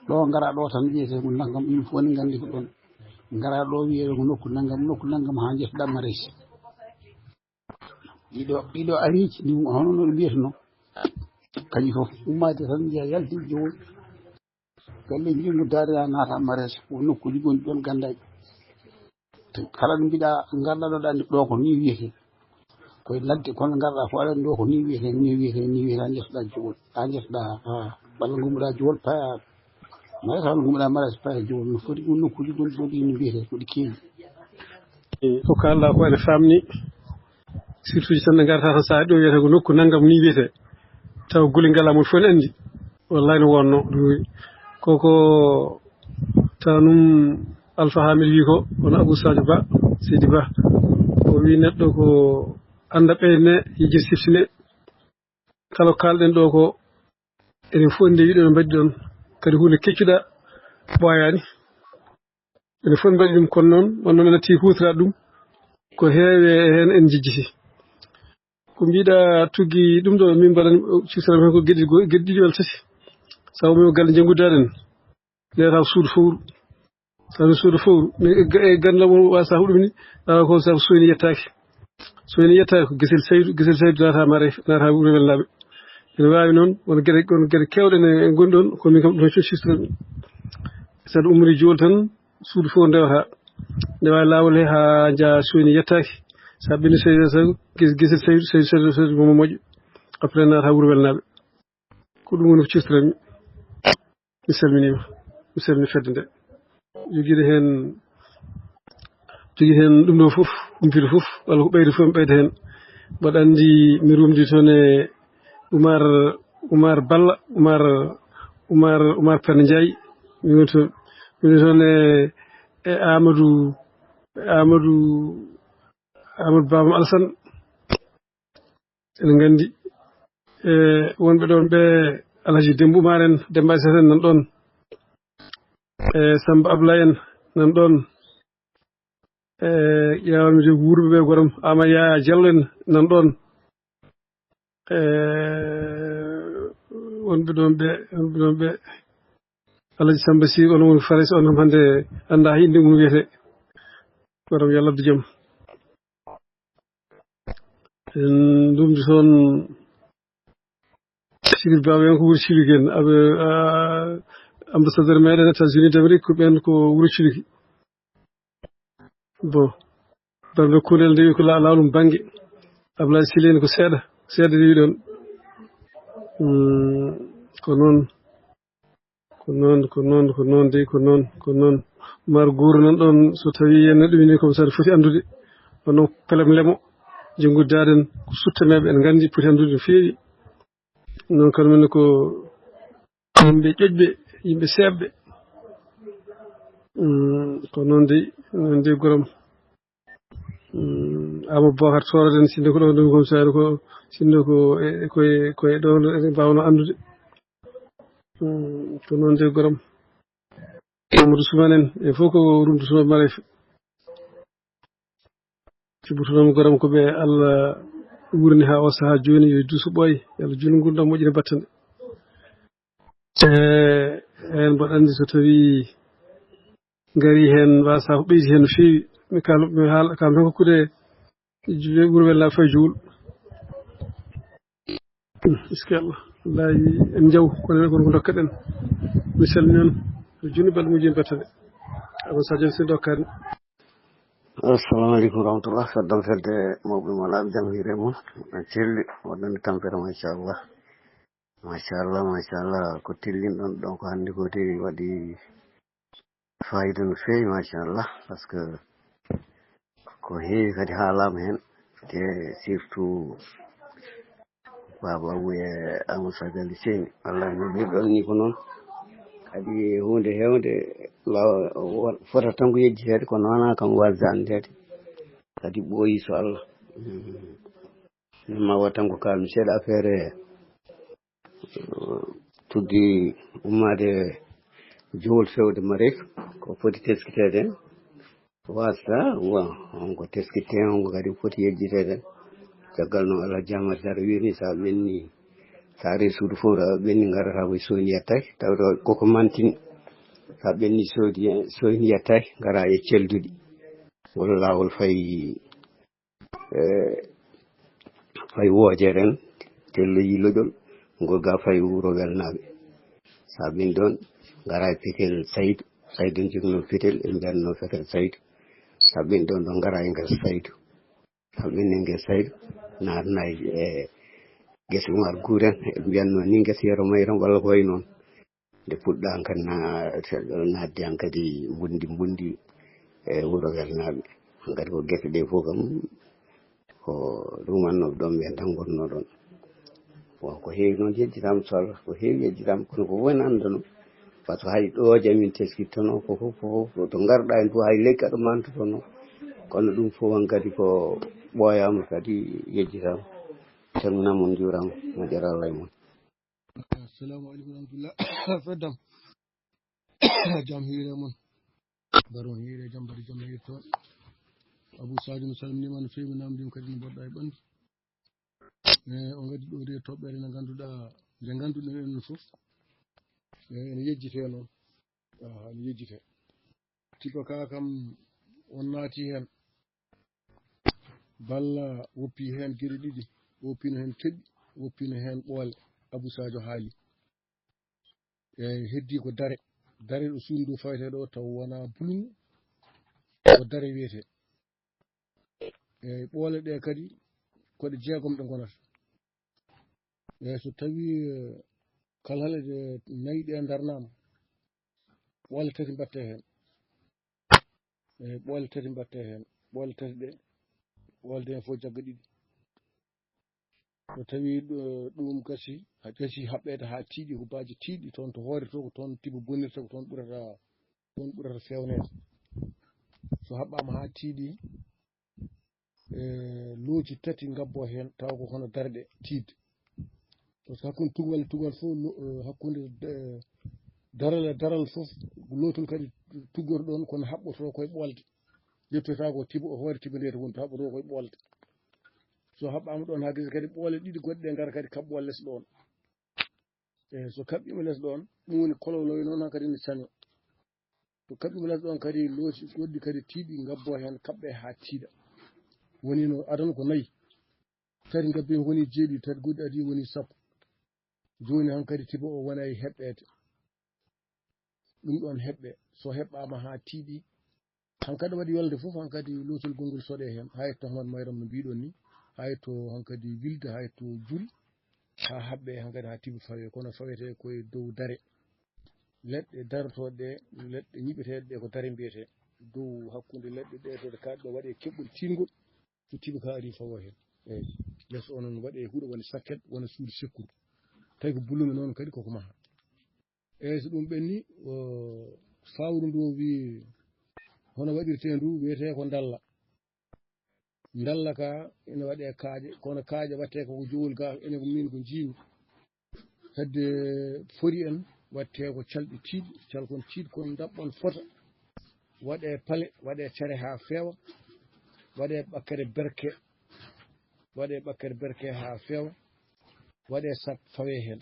Ɗo ngaraa ɗo tan wiyetee ko nanngam, yimɓe fof ne nganndi ko ɗoon. Ngaraa ɗo wiyetee ko nokku nanngam, nokku nanngam haa njettoɗaa mareese. Ɗiɗo, ɗiɗo ariiji, ɗum hono no ɗum wiyetee noon. Kañum fof ummaade tan njiya yalti Jowol. Galle njinngu daade a naata mareese, ko nokkuuji gonɗi ɗoon ganndaaji. Kala ɗo mbiɗa, ngarɗaa ɗo, ɗa anndi ɗo ko nii wiyetee. Koye ladde, kono ngarɗaa ko aɗa anndi ɗo ko nii wiyetee, nii wiyetee, nii wiyetee, a njettoɗaa Jowol. A njettoɗaa, haa, walla ngummoɗaa Jowol, paya, mareese, walla ngummoɗaa mareese, paya Jowol. No foti ɗum nokkuuji gonɗi ɗo ɗi no mbiyetee, ko ɗi keewi. E, ko kaalɗaa ko ene faamni. Surtout tan ɓe ngarata tan, so a ɗo wiyata ko nokku nanngam nii wiyetee, taw guli ngalaa, mon fof ne anndi. Wallaay no wonnoo ɗum. Koko taanum Alfa Hamid wi ko, kono Abou Sadio Ba, Seydi Ba, o wi neɗɗo ko annda ɓeyde ne, yejjita siftine. Kala ko kaalɗen ɗo ko, enen fof nde wiɗo no mbaɗi ɗon, kadi huunde keccuɗa ɓooyaani. Enen fof mbaɗi ɗum, kono noon, wonno men natti huutoraade ɗum, ko heewi heen en njejjiti. Ko mbiɗa tuggi ɗum ɗo, min mbaɗan, sisara men ko geɗe go-, geɗe ɗiɗi walla tati. Sabu min ko galle njanngude aɗen. Ndewata ko suudu fowru. Sabu suudu fowru. Mais e ga-, e ganndal mo wasa huɗum ni, tawa ko sabu Soyni yettaaki. Soyni yettaaki ko Gesel Saydu, Gesel Saydu naata Maray, naata Wuro Welnaaɓe. Ene waawi noon, won geɗe, won geɗe keewɗe ne ngoni ɗoon, kono min kam ɗum tan sisara min. Saɗa ummori Jowol tan, suudu fof ndewata. Ndewa laawol he haa nja Soyni yettaaki. Sa ɓenni Soyni yettaaki, gis-, Gesel Saydu, Saydu, Saydu, Saydu, mo moƴƴo. Après naata Wuro Welnaaɓe. Ko ɗum woni ko ciftoranmi. Mi salminiima. Mi salmini fedde nde. Jogiiɗo heen, jogiiɗo heen ɗum ɗo fof, humpito fof, walla ko ɓeydo fof, mi ɓeyda heen. Mbaɗa anndi mi rumdi toon e Umar, Umar Balla, Umar, Umar, Umar Penda Njaay. Mi woni toon, mi woni toon e, e Amadou, e Amadou, Amadou Baba Alassane. Eɗen nganndi, e, wonɓe ɗoon ɓe, Alhaji Demba Umar en, Demba Aysata en nan ɗoon. E Samba Ablaye en nan ɗon. E ƴeewami de wuurɓe ɓe, goram Ama Yaya Diallo en nan ɗon. E wonɓe ɗon ɓe, wonɓe ɗon ɓe. Alhaji Samba Sy, on woni Farayse, on hannde annda hay innde mum wiyete. Goram yo Allah addu jam. En ndumdi toon Sidiki Baba en ko wuro Sidik en. Aɓe, ah, ambassadeur meɗen États-Unis d'Amérique, ko ɓen ko wuro Sidiki. Bon, Bambe Kunel nde wi ko la-, laalum bannge. Ablaye Sile en ko seeɗa, seeɗa rewi ɗon. Hmm, ko noon, ko noon, ko noon, ko noon dey, ko noon, ko noon. Mar Guuru nan ɗon, so tawi en neɗɗo wini comme ça, foti anndude. Kono pelem lemo, jonngude daaden, ko sutta meeɓe, en nganndi, poti anndude no feewi. Noon kam min ko yimɓe ƴoƴɓe, yimɓe seeɓɓe. Mm, ko noon dey, noon dey goram. Mm, Amadou Bocar Tooro den, sinno ko ɗon ɗum comme ça, ko, sinno ko e, ko e, ko e ɗon en mbaawno anndude. Mm, ko noon dey goram. Amadou Soumane en, e fof ko rumdu Soumane Mara F. Cubbutunoomi goram ko ɓe Allah wuurni haa oo sahaa jooni, yo duuso ɓooy, yo Allah juutnu ngurndan moƴƴina battane. E heen mboɗo anndi so tawii ngarii heen, mbaasaa ko ɓeydi heen no feewi. Mi kaal-, mi haala, kam tan ko kuuɗe wuro Welnaaɓe Faye Jowol. Eskey Allah. Wallaahi en njaw, kono ɓe kono ko ndokkaɗen. Mi salmini on. Ko juutnu balɗe moƴƴi en battane. Abou Sadio si ndokkaani. Assalamu aleykum wa rahmatullah. Feddam fedde mawɓe mon, aɓe jam hiire mon. En celli, waɗɗon tampere, machallah. Machallah, machallah. Ko tellin ɗon, ɗon ko hannde ko de waɗi fayida no feewi, machallah. Parce que ko heewi kadi haalaama heen. Te surtout Baba Abou e Amadou Sadio Ali Seyni. Wallahi no mbiɗon ni ko noon. Kadi huunde heewnde law-, fota tan ko yejjiteede, kono wonaa kam waasde anndeede. Kadi ɓooyi so Allah. Mm. Ma wa tan ko kaalmi seeɗa affaire, eh, tuddi ummaade Jowol fewde Marif, ko foti teskiteede. Wasta, wa, on ko teskitee, on ko kadi foti yejjiteede. Caggal noon, Alhaji Amar Sara wiiri, so a ɓenni, so a ari suudu fof, a ɓenni, ngarata ko e sooyni yettaaki, tawde koko mantini. So a ɓenni sooyni, sooyni yettaaki, ngara e celduɗi. Walla laawol fay, eh, fay woojeere en, telloyi lojol, ngol ga fay wuro Welnaaɓe. So a ɓenni ɗon, ngara e fetel Saydu. Saydu en joginoo fetel, en mbiyatnoo fetel Saydu. So a ɓenni ɗon, ɗon ngara e ngesa Saydu. So a ɓenni ngesa Saydu, naatna e, e gese Umar Guuren, en mbiyatnoo ni ngesa Yero Mayram walla ko wayi noon. Nde puɗɗaa hankadi na-, naatde hankadi Mbundi Mbundi e wuro Welnaaɓe. Hankadi ko gese ɗe fof kam, ko ɗum wonnoo ɗon, ɓeen tan ngonnoo ɗon. Bon, ko heewi noon yejjitaama, so Allah, ko heewi yejjitaama, kono ko woni anndude noon. Par ce que hay ɗo jamin teskittono, ko fof, ko fof, to ngarɗaa heen fof, hay lekki aɗa mantotono. Kono ɗum fof hankadi ko ɓooyaama, kadi yejjitaama. Calminaama, on njuuraama, moƴƴere Allah e mon. Assalamu aleykum wa rahmatullah. Feddam. Jam hiire mon. Mbaɗon hiire jam, mbaɗi jam hiire toon. Abou Sadio, mi salminiima no feewi, mi naamndiima kadi no mbaɗɗa e ɓanndu. E, o ngadi ɗo de toɓɓere nde ngannduɗaa, nde ngannduɗen en fof. E, ene yejjitee noon. Aha, ene yejjitee. Tipa ka kam on naati heen. Balla woppi heen geɗe ɗiɗi, woppino heen keɓi, woppino heen ɓoole. Abou Sadio haali. E heddi ko dare. Dare ɗo suudu ndu fawetee ɗo taw wonaa bulungu, ko dare wiyetee. E ɓoole ɗe kadi ko ɗe jeegom ɗe ngonata. E so tawii, e, kala haalde nayi ɗe ndarnaama, ɓoole tati mbaɗtee heen. E ɓoole tati mbaɗtee heen. Ɓoole tati ɗe, ɓoole ɗe fof jagga ɗiɗi. So tawii ɗo, ɗum gasi, ha gasi haɓɓeede haa tiiɗi, ko baaji tiiɗi, toon to hoore to, ko toon tiba bonirta, ko toon ɓurata, toon ɓurata fewneede. So haɓɓaama haa tiiɗi, e, looci tati ngabbo heen, tawa ko hono darɗe tiiɗde. Par ce que hakkunde tugal, tugal fof, lo-, e, hakkunde, e, Daral e daral fof, lootol kadi tuggorɗo ɗon, kono haɓɓoto koye ɓoolde. Ƴettata ko tibo, hoore tibo nde to woni, to haɓɓoto koye ɓoolde. So haɓɓaama ɗon haa gese kadi, ɓoole ɗiɗi goɗɗe ɗe ngara kadi kaɓɓo les ɗon. E so kaɓɓiima les ɗon, ɗum woni kolowlowe noon hankadi ne caño. To kaɓɓiima les ɗon kadi looti, woɗɗi kadi tiiɗi ngabbo heen, kaɓɓe haa tiiɗa. Woni no adon ko nayi. Tati ngabbi woni jeeɗiɗi, tati goɗɗi adi woni sappo. Jooni hankadi tibo o wona e heɓɓeede. Ɗum ɗon heɓɓe. So heɓɓaama haa tiiɗi, hankadi waɗi yolde fof, hankadi lootol gonngol soɗe heen. Hay to Ahmad Mayram no mbiɗon ni, hay to hankadi wilde, hay to jul, haa haɓɓe hankadi haa tibo fawe. Kono fawete koye dow dare. Leɗɗe darotooɗe ɗe, leɗɗe ñiɓeteeɗe ɗe ko dare mbiyetee. Dow hakkunde leɗɗe ɗe to ɗe kaaɗi ɗo waɗe keɓɓol tiingol, so tibo ka ari fawo heen. Eeyi. Les o noon waɗe huɗo woni sakket, wona suudu sekkuru. Tawi ko bulume noon kadi koko maha. Eeyi, so ɗum ɓenni, o, fawru ndu o wi hono waɗirtee ndu, wiyetee ko ndalla. Ndalla ka ina waɗe kaaƴe, kono kaaƴe waɗte ko jowol ga, enen ko min ko njiimi. Hedde fori en, waɗte ko calɗi tiiɗi, calkon tiiɗi, kon ndaɓɓon fota. Waɗe pale, waɗe care haa feewa, waɗe ɓakkere berke, waɗe ɓakkere berke haa feewa, waɗe sak fawe heen.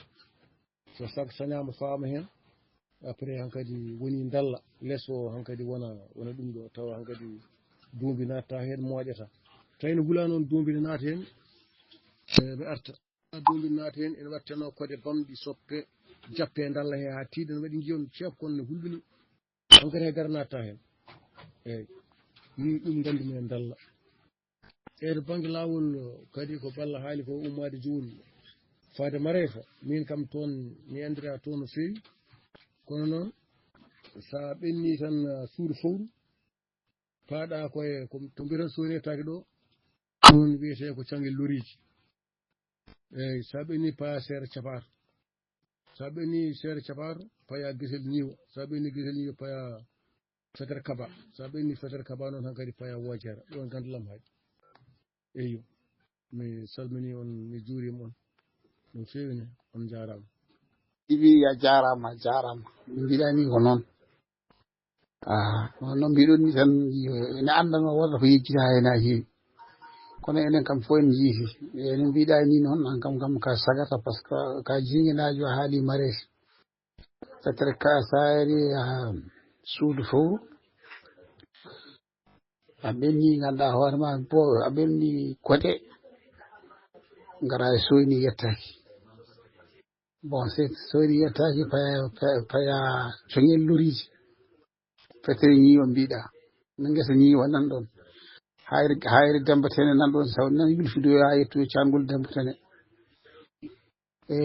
So sak sañaama fawaama heen, après hankadi woni ndalla, les o hankadi wona, wona ɗum ɗo, tawa hankadi duumbi natta heen, mooƴata. Tawi no hula noon duumbi ne naata heen, e, ɓe arta. Duumbi naata heen, ene waɗteno kode bamɗi soppe, jappe ndalla he haa tiiɗa, no waɗi ngiyon ceef kon ne hulɓini. Hankadi hay dara natta heen. Eeyi. Ni ɗum nganndumi e ndalla. E to bannge laawol kadi ko Balla haali ko ummaade Jowol faade Mareefa. Min kam toon mi anndira toon no feewi. Kono noon, so a ɓenni tan, ah, suudu fowru, paaɗa koye ko to mbiyeten Soynetaake ɗo, ɗum wiyetee ko Cangel Loriiji. Eeyi, so a ɓenni paya Seere Capaar. So a ɓenni Seere Capaar, paya Gesel Ñiiwa. So a ɓenni Gesel Ñiiwa, paya Fetere Kaba. So a ɓenni Fetere Kaba noon hankadi paya Woojeera. Ɗon Ganndalam Haaj. Eyyo. Mi salmini on, mi juurima on. No feewi ne, on njaaraama. Ibi, a jaaraama, a jaaraama. No mbiɗa ni ko noon. Ah, no, no mbiɗon ni tan, yo, ene anndanoo wonata ko yejjita heen haa heewi. Kono enen kam fof en njiiti. E no mbiɗa ni noon, an kam, kam ka sagata, par ce que ka jinginaajo haali Mareefa. Fetere ka saari, ah, suudu fof. A ɓenni, ngannduɗaa hoore ma, bo a ɓenni koɗe, ngara e Soyni yettaaki. Bon, so Soyni yettaaki, paya, paya, paya Cangel Loriiji. Fetere Ñiiwa mbiɗa. No ngesa Ñiiwa nan ɗon. Hayre, hayre Demba Tene nan ɗon, saw nan yulfidoya yettude caangol Demba Tene. E,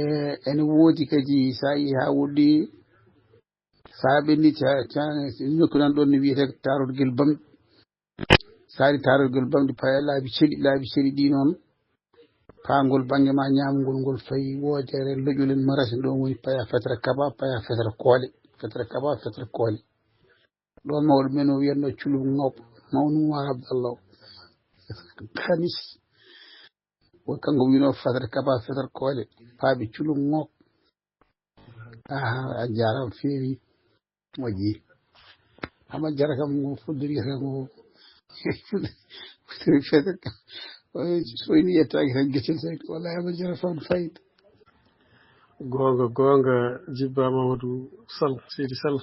ene woodi kadi, so a yii haa woɗɗi, so a ɓenni ca-, ca-, nokku nan ɗon ne wiyetee Taarorgel Bamɗi. So a ari Taarorgel Bamɗi, paya laabi ceɗi, laabi ceɗi ɗi noon, paangol bannge ma ñaamgol ngol fayi Woojeere, Loƴulen, Marasin, ɗon woni paya Fetere Kaba, paya Fetere Koole, Fetere Kaba, Fetere Koole. Ɗon mawɗo men o wiyatno Culum Ŋop, mawnu Umar Abdallah o. Kanis. Wo kanko wino Fetere Kaba, Fetere Koole, paabi Culum Ŋop. Aha, a jaaraama feewi. Moƴƴi. Ama jara kam ngo fuddori kam ngo. Fuddori feetel kam. Oy, so ini yettaaki tan gecel tan. Wallahi ama jara fam fayda. Goonga, goonga, jibba Mamadou Sall, Seydi Sall.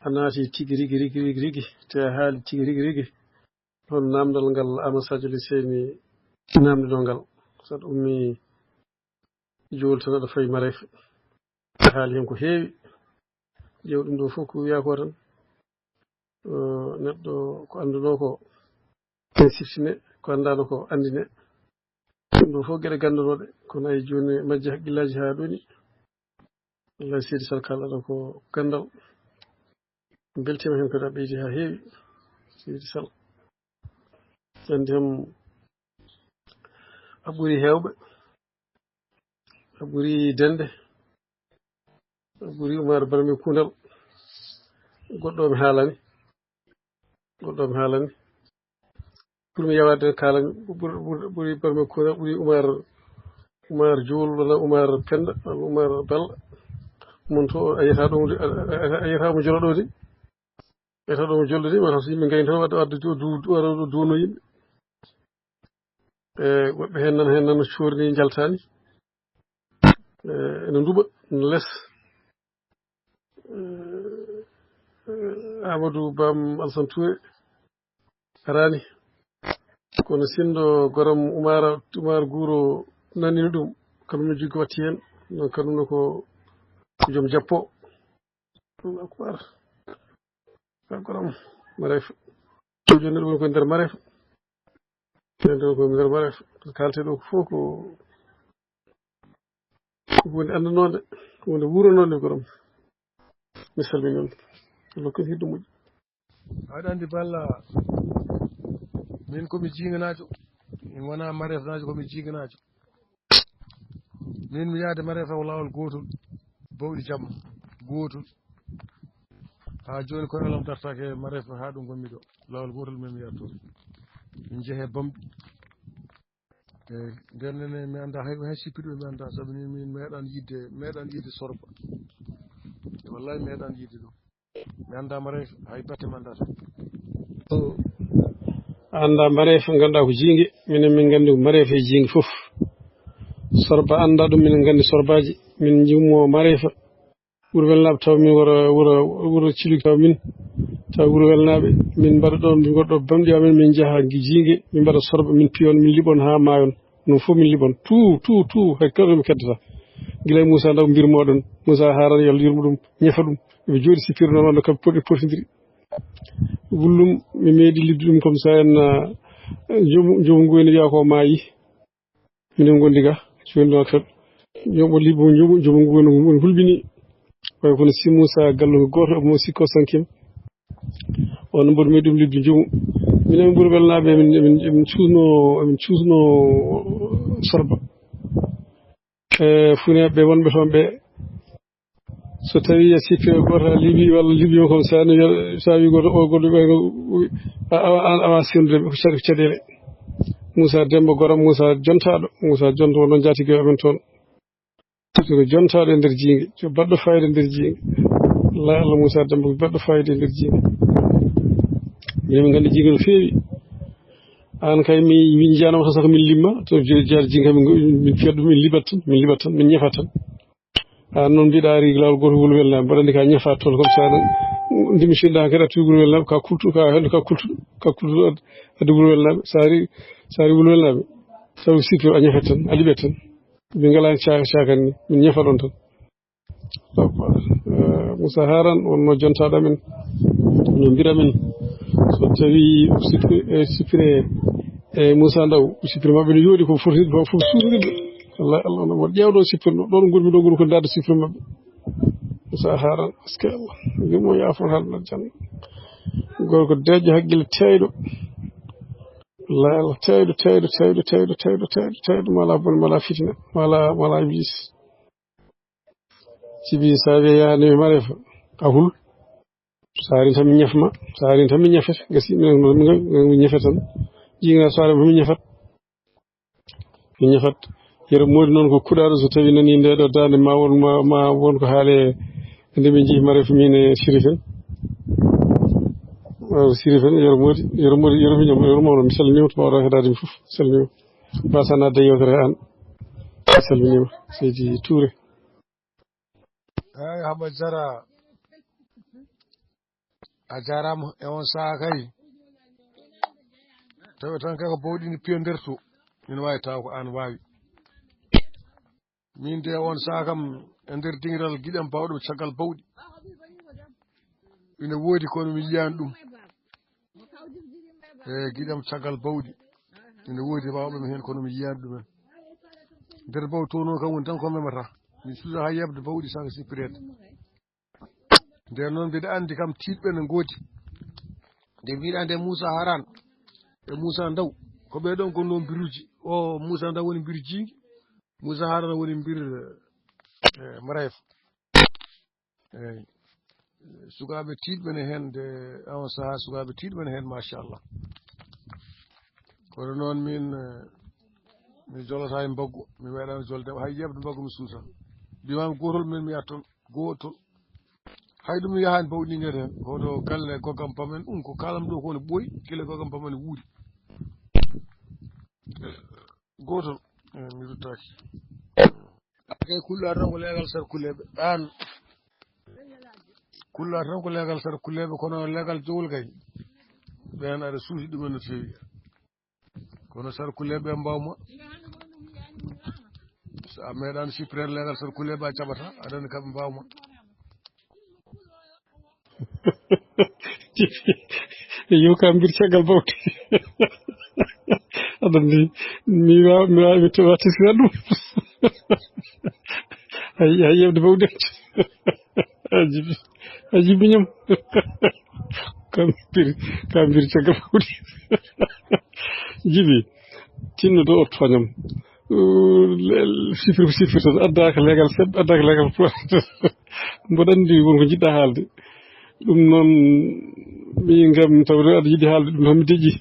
A naati tigi rigi, rigi, rigi, rigi. Te a haali tigi rigi, rigi. Ɗon naamndal ngal Ama Sadio Liseyni naamndinoo ngal. Saɗa ummi Jowol tan aɗa fayi Mareefa. A haali heen ko heewi. Ƴeew ɗum ɗo fof ko wiyaa ko tan. Eh, neɗɗo ko anndunoo ko, en siftine, ko anndaano ko anndine. Ɗum ɗo fof geɗe ganndanooɗe, kono ay jooni majji hakkillaaji haa ɗoni. Wallahi Seydi Sall kaalɗo ko ganndal. Mbeltiima heen kadi a ɓeydi haa heewi, Seydi Sall. Anndi kam a ɓuri heewɓe, a ɓuri dende, a ɓuri Umar Barmi Kundal. Goɗɗo mi haalani, goɗɗo mi haalani. Ɓurmi yawaade kaalami, ɓuri, ɓuri, ɓuri Barmi Kundal, ɓuri Umar, Umar Juul, walla Umar Penda, walla Umar Bal. Mon to, a yiyata ɗo, a, a, a yiyata mo jolo ɗo de. Ɓe taw ɗo mo jollude, wata so yimɓe ngayni tan wadde, wadde du-, du-, du-, wara ɗo duwono yimɓe. E woɓɓe heen nan, heen nan no coorni njaltaani. E, ene nduɓa, ene les. E, e, Amadou Bam Alsan Touré araani. Kono sinno goram Umara, Umar Guro nanino ɗum, kanum no joggi watti heen. Non kanum no ko joom jappo. Allahu akbar. Ka goram Mareefa. Jooni ɗum ko nder Mareefa. Jooni ɗum ko nder Mareefa. Kaalte ɗo ko fof ko, ko huunde anndunoonde, ko huunde wuuronoonde goram. Mi salmini on. Lokkin hiddo moƴƴi. Aɗa anndi Balla, min ko mi jiinganaajo. Mi wonaa Mareefanaajo, ko mi jiinganaajo. Min mi yaade Mareefa ko laawol gootol, bawɗi jamma, gootol. Haa jooni koye alam dartaake Mareefa haa ɗo ngonmi ɗo. Laawol gootol min mi yahata toon. Min njehe Bambi. E nder nene mi anndaa hay, hay sippiɗo mi anndaa, sabu ni min meeɗaan yiide, meeɗaan yiide Sorba. Wallahi meeɗaan yiide ɗum. Mi anndaa Mareefa, hay batte mi anndaa tan. A anndaa Mareefa, nganndaa ko jiinge, minen min nganndi ko Mareefa e jiinge fof. Sorba anndaa ɗum, minen nganndi Sorbaaji, min njummoo Mareefa. Wuro Welnaaɓe taw min wuro, wuro, wuro Ciluk taw min, taw wuro Welnaaɓe, min mbaɗa ɗoon, min ngoɗɗo bamɗi amen, min njaha jiinge, min mbaɗa Sorba, min piyon, min liɓon haa maayon. Noon fof min liɓon. Tout, tout, tout, hay kala mi keddata. Gila e Moussa Ndaw mbir mooɗon. Moussa Haran, yo Allah yurmo ɗum, ñefa ɗum. Ɓe jooɗi sippiri noon, wonno kamɓe poti-, potindiri. Wullum, mi meeɗi liɓde ɗum comme ça en, ah, joomu, joomu ngu ene wiya ko maayi. Minen ngondi ga, jooni noon kadi. Joomu liɓo, joomu, joomu ngu woni, woni hulɓini. Way kono si Moussa Gallo ko gooto, omo sikko sankima. On mboɗo meeɗi ɗum liɓde joomu. Minen Wuro Welnaaɓe, emin, emin, emin cuusno, emin cuusno Sorba. E Funeeɓe wonɓe toon ɓe, so tawii a sippi e gooto a liɓi walla liɓi on kam, so a, so a wii gooto, o gooto, a, a, a, a waasii sirde ɓe ko caɗ-, ko caɗeele. Moussa Demba Goram, Moussa jontaaɗo, Moussa jonto wonno njaatige amen toon. Ko jontaaɗo e nder jiinge, ko baɗɗo fayida e nder jiinge. Wallahi Allah Moussa Demba ko baɗɗo fayida e nder jiinge. Minen min nganndi jiinge no feewi. Aan kay mi, min njiyanoo tan saka min limma, to je-, jeer jiinge min, min fiyat ɗum, min liɓat tan, min liɓat tan, min ñefat tan. Aan noon mbiɗa ari laawol gootol Wuro Welnaaɓe, mbaɗa anndi ka ñefaat toon, comme ça noon, ndimi sinda kadi a tuwi Wuro Welnaaɓe, ka kultu, ka hannde ka kultu, ka kultu ad-, addi Wuro Welnaaɓe, so ari, so ari Wuro Welnaaɓe, taw sippi a ñefat tan, a liɓat tan. Min ngalaa ca-, caakan ni, min ñefa ɗon tan. Ɗo, eh, Moussa Haran wonno jontaaɗo amen, no mbira men. So tawi o sippi-, e sippire, e Moussa Ndaw, o sippire maɓɓe no yooɗi ko foti, ko fof suusude. Wallahi Allah no mo ƴeewɗo sippirno. Ɗon ngurmi ɗo ngoni ko ndaarde sippire maɓɓe. Moussa Haran, est-ce que Allah? Yurmo yaafo haalna janna. Gorko deeƴƴo hakkille teeyɗo. Wallahi Allah teeyɗo, teeyɗo, teeyɗo, mala bon, mala fitina, mala, mala wiis. Sibi so a wiyi yaani Mareefa, a hul. So a ari tan mi ñafa ma, so a ari tan mi ñafete, gasi, minen, minen, minen, minen ñafe tan. Jiinga so a ari mi ñafat. Mi ñafat. Yero Moodi noon ko kuɗaaɗo, so tawi nani nde ɗo daande ma won, ma, ma won ko haale e nde min njehi Mareefa min e Sirif en. Waaw, Sirif en, Yero Moodi, Yero Moodi, Yero Moodi, Yero Moodi, mi salminiima, to mbaɗa heɗaade mi fof, mi salminiima. Mbasa naatde e yewtere he aan. Mi salminiima, Seydi Touré. Eey, Haba Jara, a jaaraama e on sahaa kay. Tawi tan kay ko bawɗi ni piyo nder to. Ina waawi taw ko aan waawi. Min de on sahaa kam e nder dingiral giɗam bawɗo caggal bawɗi. Ina woodi kono mi yiyaani ɗum. E giɗam caggal bawɗi. Ina woodi mawɓe mi heen kono mi yiyaani ɗumen. Nder baw to noon kam woni tan ko memata. Mi suusa haa yeɓde bawɗi saka sippireede. Nden noon mbiɗa anndi kam tiiɗɓe ne ngoodi. Nde mbiɗa nde Moussa Haran e Moussa Ndaw. Ko ɓee ɗoon gonno mbiruuji. O Moussa Ndaw woni mbir jiingi. Moussa Haran woni mbir, eh, Mareefa. Eey. Sukaaɓe tiiɗɓe ne heen, de, on sahaa sukaaɓe tiiɗɓe ne heen, machallah. Kono noon min, eh, mi jolata e mbaggu, mi meeɗaano jolde, hay yeɓde mbaggu mi suusa. Diwan gootol min mi yahata toon. Gooto. Hay ɗum yahaani bawɗi ngete heen. Hoto galle gogam pamen ɗum ko kalam ɗo ko ne ɓooyi, gila gogam pamen wuuri. Gooto. Eh, mi ruttaaki. Kay kulɗa tan ko leegal sar kuleeɓe. An. Kulɗa tan ko leegal sar kuleeɓe, kono leegal jowol kay. Ɓeen aɗa suusi ɗumen no feewi. Kono sar kuleeɓe mbawma. So a meeɗaano sippireede leegal sar kuleeɓe a caɓata, aɗa anndi kamɓe mbawma. Yo kam mbir caggal bawte. Aɗa anndi mi waawa mi waawa mi tawa teskira ɗum. Hay hay yewde bawde. A jibi a jibi ñam. Kam mbir kam mbir caggal bawde. Jibi tinno ɗo o tooñam. Sifir sifir tan addaaka leegal seɗɗa addaaka leegal puwa. Mboɗo anndi won ko jiɗɗa haalde. Ɗum noon min kam tawde aɗa yiɗi haalde ɗum tan mi deƴƴi.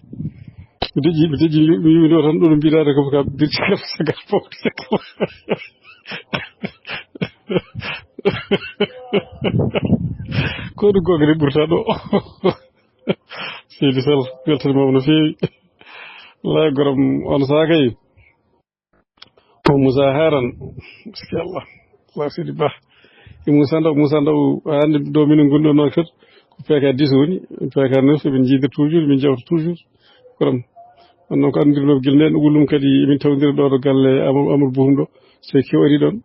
Mi deƴƴi mi deƴƴi mi wiwino tan ɗo no mbiɗaade kam kam birti kam sagal fofde. Ko ɗum googre ɓurta ɗo. Seydi Sal weltanimama no feewi. Wallaahi goram on saakay. Ko Moussa Haran. Machallah. Allah sidi ba. E Moussa Ndaw Moussa Ndaw hannde ɗo minen ngonɗo noon kadi ko P K dix woni. P K neuf eɓen jiida toujours min jawta toujours. Kono on noon ko anndirnoo gila nden wulum kadi emin tawdira ɗo ɗo galle Amadou Boum ɗo. So kew ari ɗon.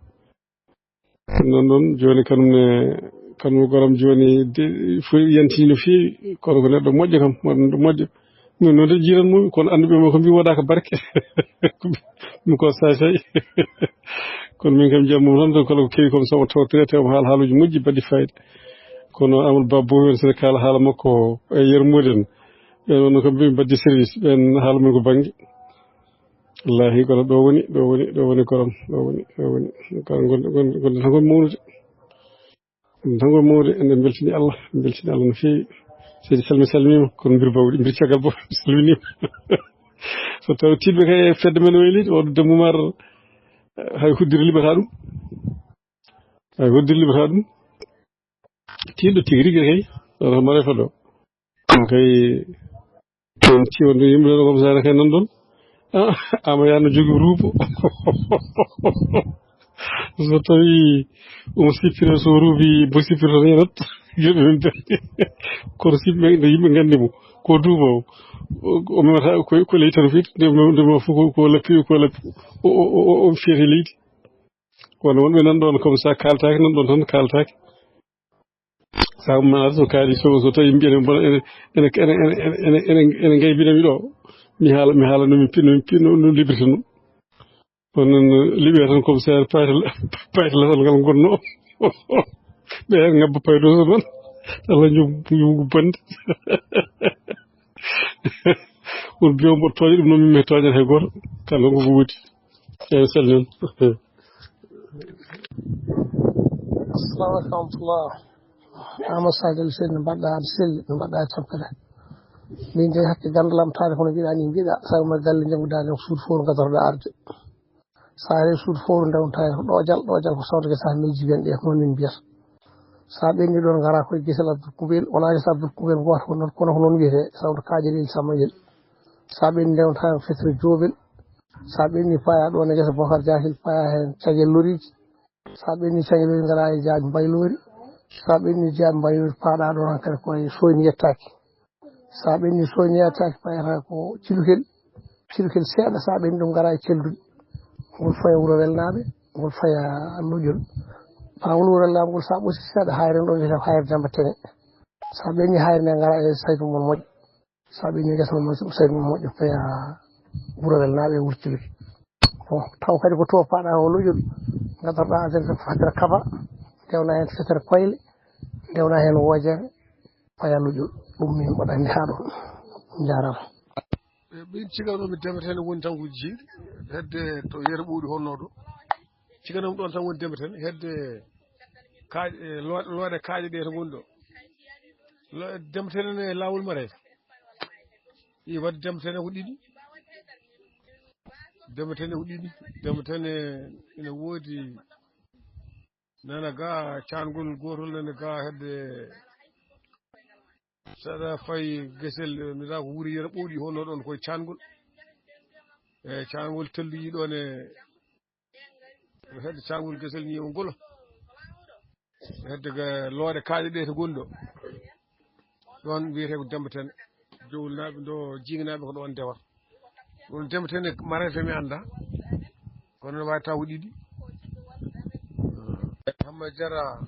Ɗum noon ɗoon jooni kanum ne kanum goram jooni fof yanti no feewi. Kono ko neɗɗo moƴƴo kam waɗa ɗum moƴƴo. Min noon de jiiran mum kono annduɓe mo ko mbi waɗaka barke. Ɗum ko say say. Kono min kam jiyam mum tan kala ko kewi kam sabu taw traité mo haala haaluji moƴƴi baɗɗi fayida. Kono Amadou Ba Boum en sene kaala haala makko e yermude en ɓen wonno kam mbi mbaddi service ɓen haala mum ko banggue. Wallahi kono ɗo woni ɗo woni ɗo woni koram ɗo woni ɗo woni. Kono gonɗo gonɗo gonɗo tan gon mawnude. Ɗum tan gon mawnude en mbeltini Allah en mbeltini Allah no feewi. Seydi Salmi salmima kono mbir bawɗi mbir caggal bo salminima. So tawi tiɗɓe kay fedde men wayliɗo waɗu Demba Umar. Hay huddiri liɓata ɗum. Hay huddiri liɓata ɗum. Tiɗɗo tigi rigi kay. Ɗo tan mbaɗa feddo. Ɗum kay. Ɗum tiwonde yimɓe ɗo kam sare kay nan ɗon. Ama yano jogi ruubo. So tawi omo sippira so ruubi bo sippirta nenat. Yimɓe men kono siɓɓe no yimɓe nganndi mo ko duuba o. O memata ko leydi tan fiti ndema fof ko lappi ko lappi. O fiyete leydi. Kono wonɓe nan ɗon comme ça kaltaki nan ɗon tan kaltaki. Sabu manata so kaali so so tawi mbiyen ene ene ene ene ene ene ene ngaybinami ɗo. Mi haala mi haala no min pinno min pinno no librita no. Kono noon liɓe tan comme ça payta payta latal ngal gonno. Ɓe ngabba paydo so noon. Allah ñum ñum bande. Won biyo mboɗo tooña ɗum noon min mi tooñata hay gooto. Kala ko ko wodi. Eeyi salmin. Assalamu aleykum warahmatullah. Ama sagal sel no mbaɗɗa aɗa selli no mbaɗɗa e tampere. Min de hakke gandal am taade kono mbiɗa ni mbiɗa sabu ma galle janngudaade ko suudu fof gadorɗa arde. Sa ari suudu fof ndewta e ɗojal ɗojal ko sawde gesa miiji ɓen ɗe ko noon min mbiyata. Sa ɓenni ɗon ngara koye gesel Abdoul Koubel wona gesa Abdoul Koubel goto ko noon kono ko noon wiyete sawde kaƴel il sammayel. Sa ɓenni ndewta e fetre jobel. Sa ɓenni paya ɗon e gesa Bokar Diakil paya hen cagel loriji. Sa ɓenni cagel loriji ngara e jaabi mbaylori. Sa ɓenni jaabi mbaylori paɗa ɗon hankadi koye soyni yettaki. Sa ɓenni soyni yettaki payata ko cilukel. Cilukel seeɗa sa ɓenni ɗum ngara e celduɗi. Ngol faya wuro welnaɓe ngol faya loƴol. Ɓawo wuro welnaɓe ngol sa ɓosi seeɗa hayre ɗo wiyata hayre Demba Tene. Sa ɓenni hayre nde ngara e saytu mon moƴƴo. Sa ɓenni gesa mon moƴƴo saytu mon moƴƴo paya wuro welnaɓe wurtiri. Bon taw kadi ko to paɗa o loƴol. Gadorɗa aden ko fadira kaba. Ndewna hen fetere koyle. Ndewna hen wojere. Paya loƴol. Ɗum min mbaɗanmi ha ɗo. Jarama. Ɓen ciganoomi demetene woni tan ko jiiɗi hedde to yere ɓowɗi honno ɗo. Ciganoomi ɗon tan woni demetene hedde kaaƴe looɗe kaaƴe ɗe to ngoni ɗo. Demetene ne laawol mareeso. I wadde demetene ko ɗiɗi. Demetene ko ɗiɗi. Demetene ina woodi. Nana ga caangol gootol, nana ga hedde, saɗa fay gesel, mi ɗa ko wuri yere ɓowɗi honno ɗon koye caangol. E caangol telluyi ɗon e hedde caangol gesel ni o ngolo. Hedde ga looɗe kaaɗe ɗe to gonɗo. Ɗon wiyete ko Demba Tene. Jowlnaaɓe ɗo, jiiganaaɓe ko ɗon ndewata. Ɗum Demba Tene marete mi annda. Kono no waawi taw ko ɗiɗi. Hamma Jara,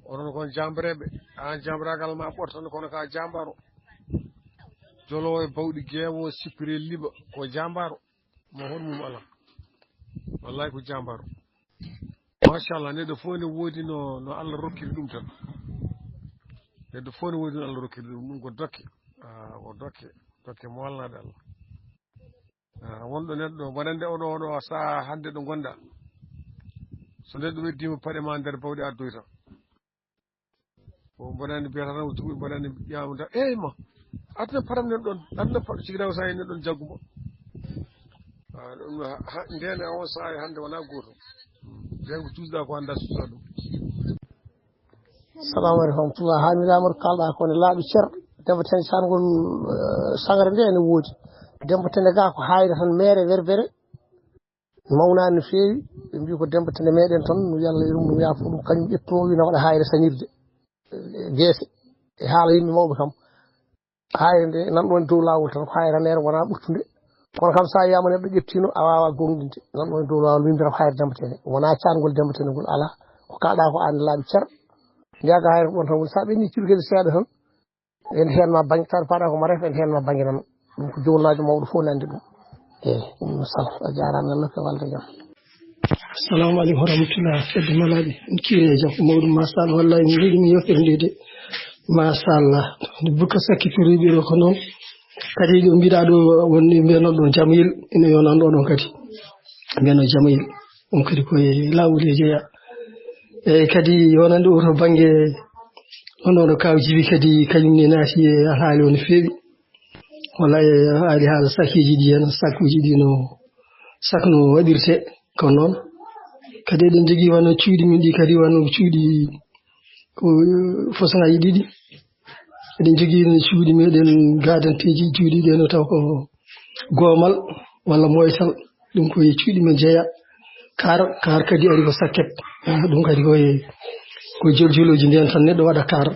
onon kon jambareeɓe. An jambaraagal ma ɓortano kono ka jambaro. Jolo e bawɗi geewo sippire liɓa ko jambaro. Mo hoɗum mum alaa. Wallahi ko jambaro. Machallah, neɗɗo fof ne woodi no, no Allah rokkiri ɗum tan. Neɗɗo fof ne woodi no Allah rokkiri ɗum. Ɗum ko dokke. Ah, ko dokke. Dokke mo walnaade Allah. Ah, wonɗo neɗɗo, wonande oɗo, oɗo saha hannde ɗo ngonɗa. So neɗɗo weddima paɗe ma nder bawɗe addoyta. Ko mboɗani mbiyata tan ko tuuɓi mboɗani ƴaama tan, "Eey ma, aduna param nen ɗon, aduna pa-, sigi taw sa en nen ɗon jaggu mo." Ah, ɗum ha, ha, ndeen e on saha e hannde wona gooto. Ndeen ko cuusɗa ko annda suusa ɗum. Salamu aleykum wa rahmatullah. Haa mi laamor kalɗa ko ne laaɓi cer. Demba Tene sangol, eh, sangre nde ene woodi. Demba Tene ga ko hayre tan mere werbere. Mawnaani no feewi, ɓe mbii ko Demba Tene meɗen toon, no Yalla yerum ɗum, yaafo ɗum, kañum ƴettuno, wi no waɗa haayre sañirde, e geese, e haala yimɓe mawɓe kam. Haayre nde nan ɗon dow laawol tan, ko haayre neere wonaa ɓurtunde. Kono kam, so a wiyaama neɗɗo ƴettiino, a waawaa goongɗinde. Nan ɗon dow laawol, min mbiyata ko haayre Demba Tene. Wonaa caangol Demba Tene ngol, alaa. Ko kaaɗaa ko aan laaɓi cer. Njaga haayre ko ɗon tan woni. So a ɓenni cuuɗi kadi seeɗa tan, en heen ma bannge, tawa paɗa ko ma ref, en heen ma bannge nan. Ɗum ko jowlnaajo mawɗo fof nandi ɗum. Eeyi, ɗum no sala. A jaaraama, Allah ko walde jam. Assalamu aleykum wa rahmatullah. Fedde malaaɓe, en kiire e jam. Ko mawɗum, machallah. Wallahi, mi yiɗi mi yewtere nde de. Machallah. Nde Boubacar Sakki Touré ɓe ɗo ko noon. Kadi ɗo mbiɗa ɗo woni mbiyano ɗon Jamayel. Ina yonano ɗon kadi. Mbiyano Jamayel. Ɗum kadi ko e laawol e jeya. Eeyi, kadi wonande o to bannge, hono no Kaaw Jibi kadi, kañum ne naati e alhaali o no feewi. Walla e alhaali haala sakiiji ɗi, heen sakuuji ɗi no sak no waɗirte, ko noon. Kadi eɗen njogii wano cuuɗi men ɗi, kadi wano cuuɗi ko façon aji ɗiɗi. Eɗen njogii cuuɗi meɗen gaadanteeji juuɗi ɗe no taw ko goomal walla moytal. Ɗum ko e cuuɗi men jeya. Kaar, kaar kadi ari ko sakket. Ah, ɗum kadi ko e, ko joljolooji nden tan neɗɗo waɗa kaar.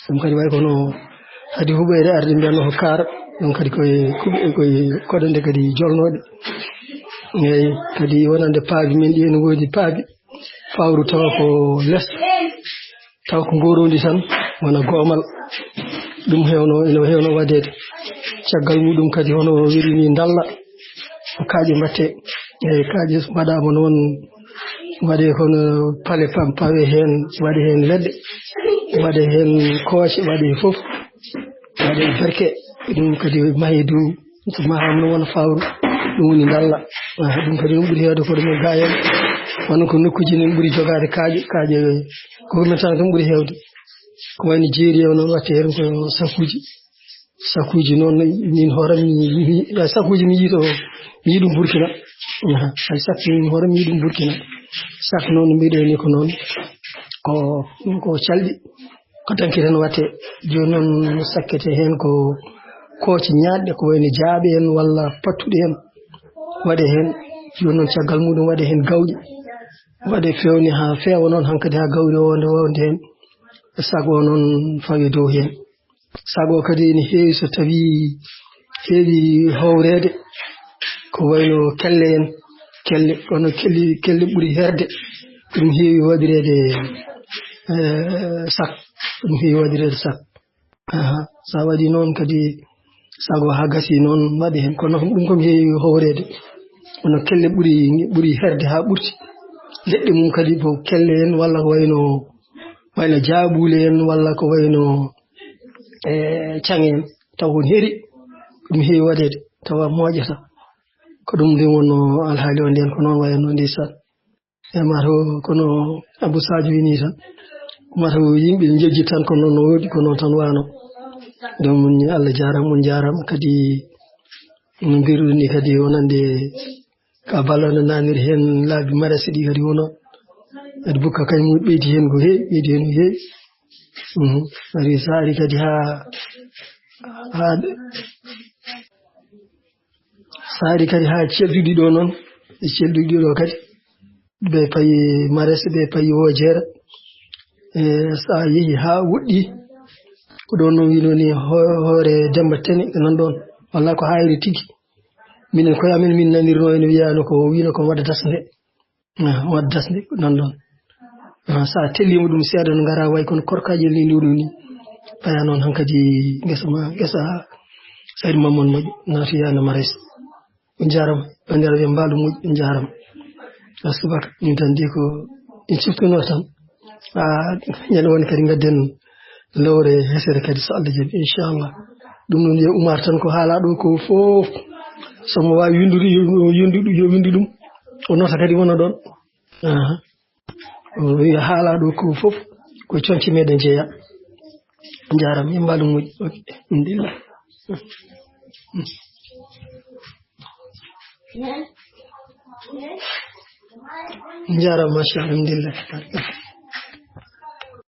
Ɗum kadi way kono hadi huɓeere arde mbiyanno ko kaar. Ɗum kadi ko e, ko e koɗande kadi jolnooɗe. Eeyi, kadi wonande paabi men ɗi ene woodi paabi. Fawru tawa ko les, tawa ko ngoroondi tan, wona goomal. Ɗum hewno, ene hewno waɗeede. Caggal muɗum kadi, hono o wiiri ni, ndalla ko kaaƴe mbaɗte. Eeyi, kaaƴe mbaɗaama noon, waɗe kono pale pam-, pawe heen, waɗe heen leɗɗe, waɗe heen kooce, waɗe fof, waɗe berke. Ɗum kadi mahe dow. So mahaama no wona fawru, ɗum woni ndalla. Ah, ɗum kadi ɗum ɓuri heewde ko ɗum e gaayal. Wano ko nokkuuji men ɓuri jogaade kaaƴe, kaaƴe ko ko men tan ɗum ɓuri heewde. Ko wayno jeeri o noon watte heen ko sakuuji. Sakuuji noon min hoore mi, mi, ay sakuuji mi yiito, mi yiɗum Burkina. Aha, ay sak min hoore mi yiɗum Burkina. Sak noon mbiɗo ni ko noon. Ko, ko calɗi. Ko danki tan watte. Jooni noon sakkete heen ko kooci ñaaɗɗe, ko wayno jaaɓe en walla pattuɗe en. Waɗe heen, jooni noon caggal muɗum waɗe heen gawƴe. Waɗe feewni haa feewa noon hankadi haa gawri o wonde, wonde heen. Sago o noon fawi dow heen. Sago o kadi ene heewi so tawi heewi howreede. Ko wayno kelle en, kelle, kono kelle, kelle ɓuri heerde. Ɗum heewi waɗireede, eh, sak. Ɗum heewi waɗireede sak. Aha, so a waɗi noon kadi, sago haa gasi noon waɗi heen. Kono ɗum kam heewi howreede. Kono kelle ɓuri, ɓuri heerde haa ɓurti. Leɗɗe mum kadi ko kelle en walla ko wayno, wayno jaabuule en walla ko wayno, eh, caŋe en. Taw ko heeri, ɗum heewi waɗeede. Tawa moƴata. Ko ɗum ndin wonno alhaali o nden ko noon wayatno ndeysan. E mataw kono Abou Sadio wini tan. Mataw yimɓe njejji tan ko noon no woodi, ko noon tan wano. Donc, min ni Allah jaaraama, on jaaraama. Kadi no mbiruɗen ni kadi wonande ka ballal no naniri heen laabi marasi ɗi kadi wono. Kadi bukka kañ mo ɓeydi heen ko heewi, ɓeydi heen ko heewi. Mhm. Kadi so ari kadi haa, haa, so ari kadi haa celduɗi ɗo noon, e celduɗi ɗo kadi, ɓe payi Marees, ɓe payi Woojeere. E so a yehi haa woɗɗi, ko ɗoon noon wino ni ho-, hoore Demba Tene, ko nan ɗoon. Walla ko hayre tigi. Minen koye amen, min nanirno ene wiya no ko wino ko wadda dasnde. Ah, wadda dasnde, ko nan ɗoon. Ah, so a tellima ɗum seeɗa no ngara way kono korkaaji en ni ɗum ni. Paya noon hankadi ngesa ma, ngesa Sayid Mamadou Moƴƴo, naati yaana Marees. On njaarama, banndiraaɓe mbaalu moƴƴi, on njaarama. A subaka, min tan de ko en ciftuno tan. Ah, ñande woni kadi ngadden lowre hesere kadi so Allah jaɓi, inchallah. Ɗum noon yo Umar tan ko haalaa ɗo ko fof. So mo waawi winndude, yo, yo winndu, yo winndu ɗum. O nota kadi wona ɗoon. Aha. O wiya haalaa ɗo ko fof ko conci meɗen jeeya. Njaarama, yo mbaalu moƴƴi. Ok, alhamdulillah. Njaarama, machallah, alhamdulillah.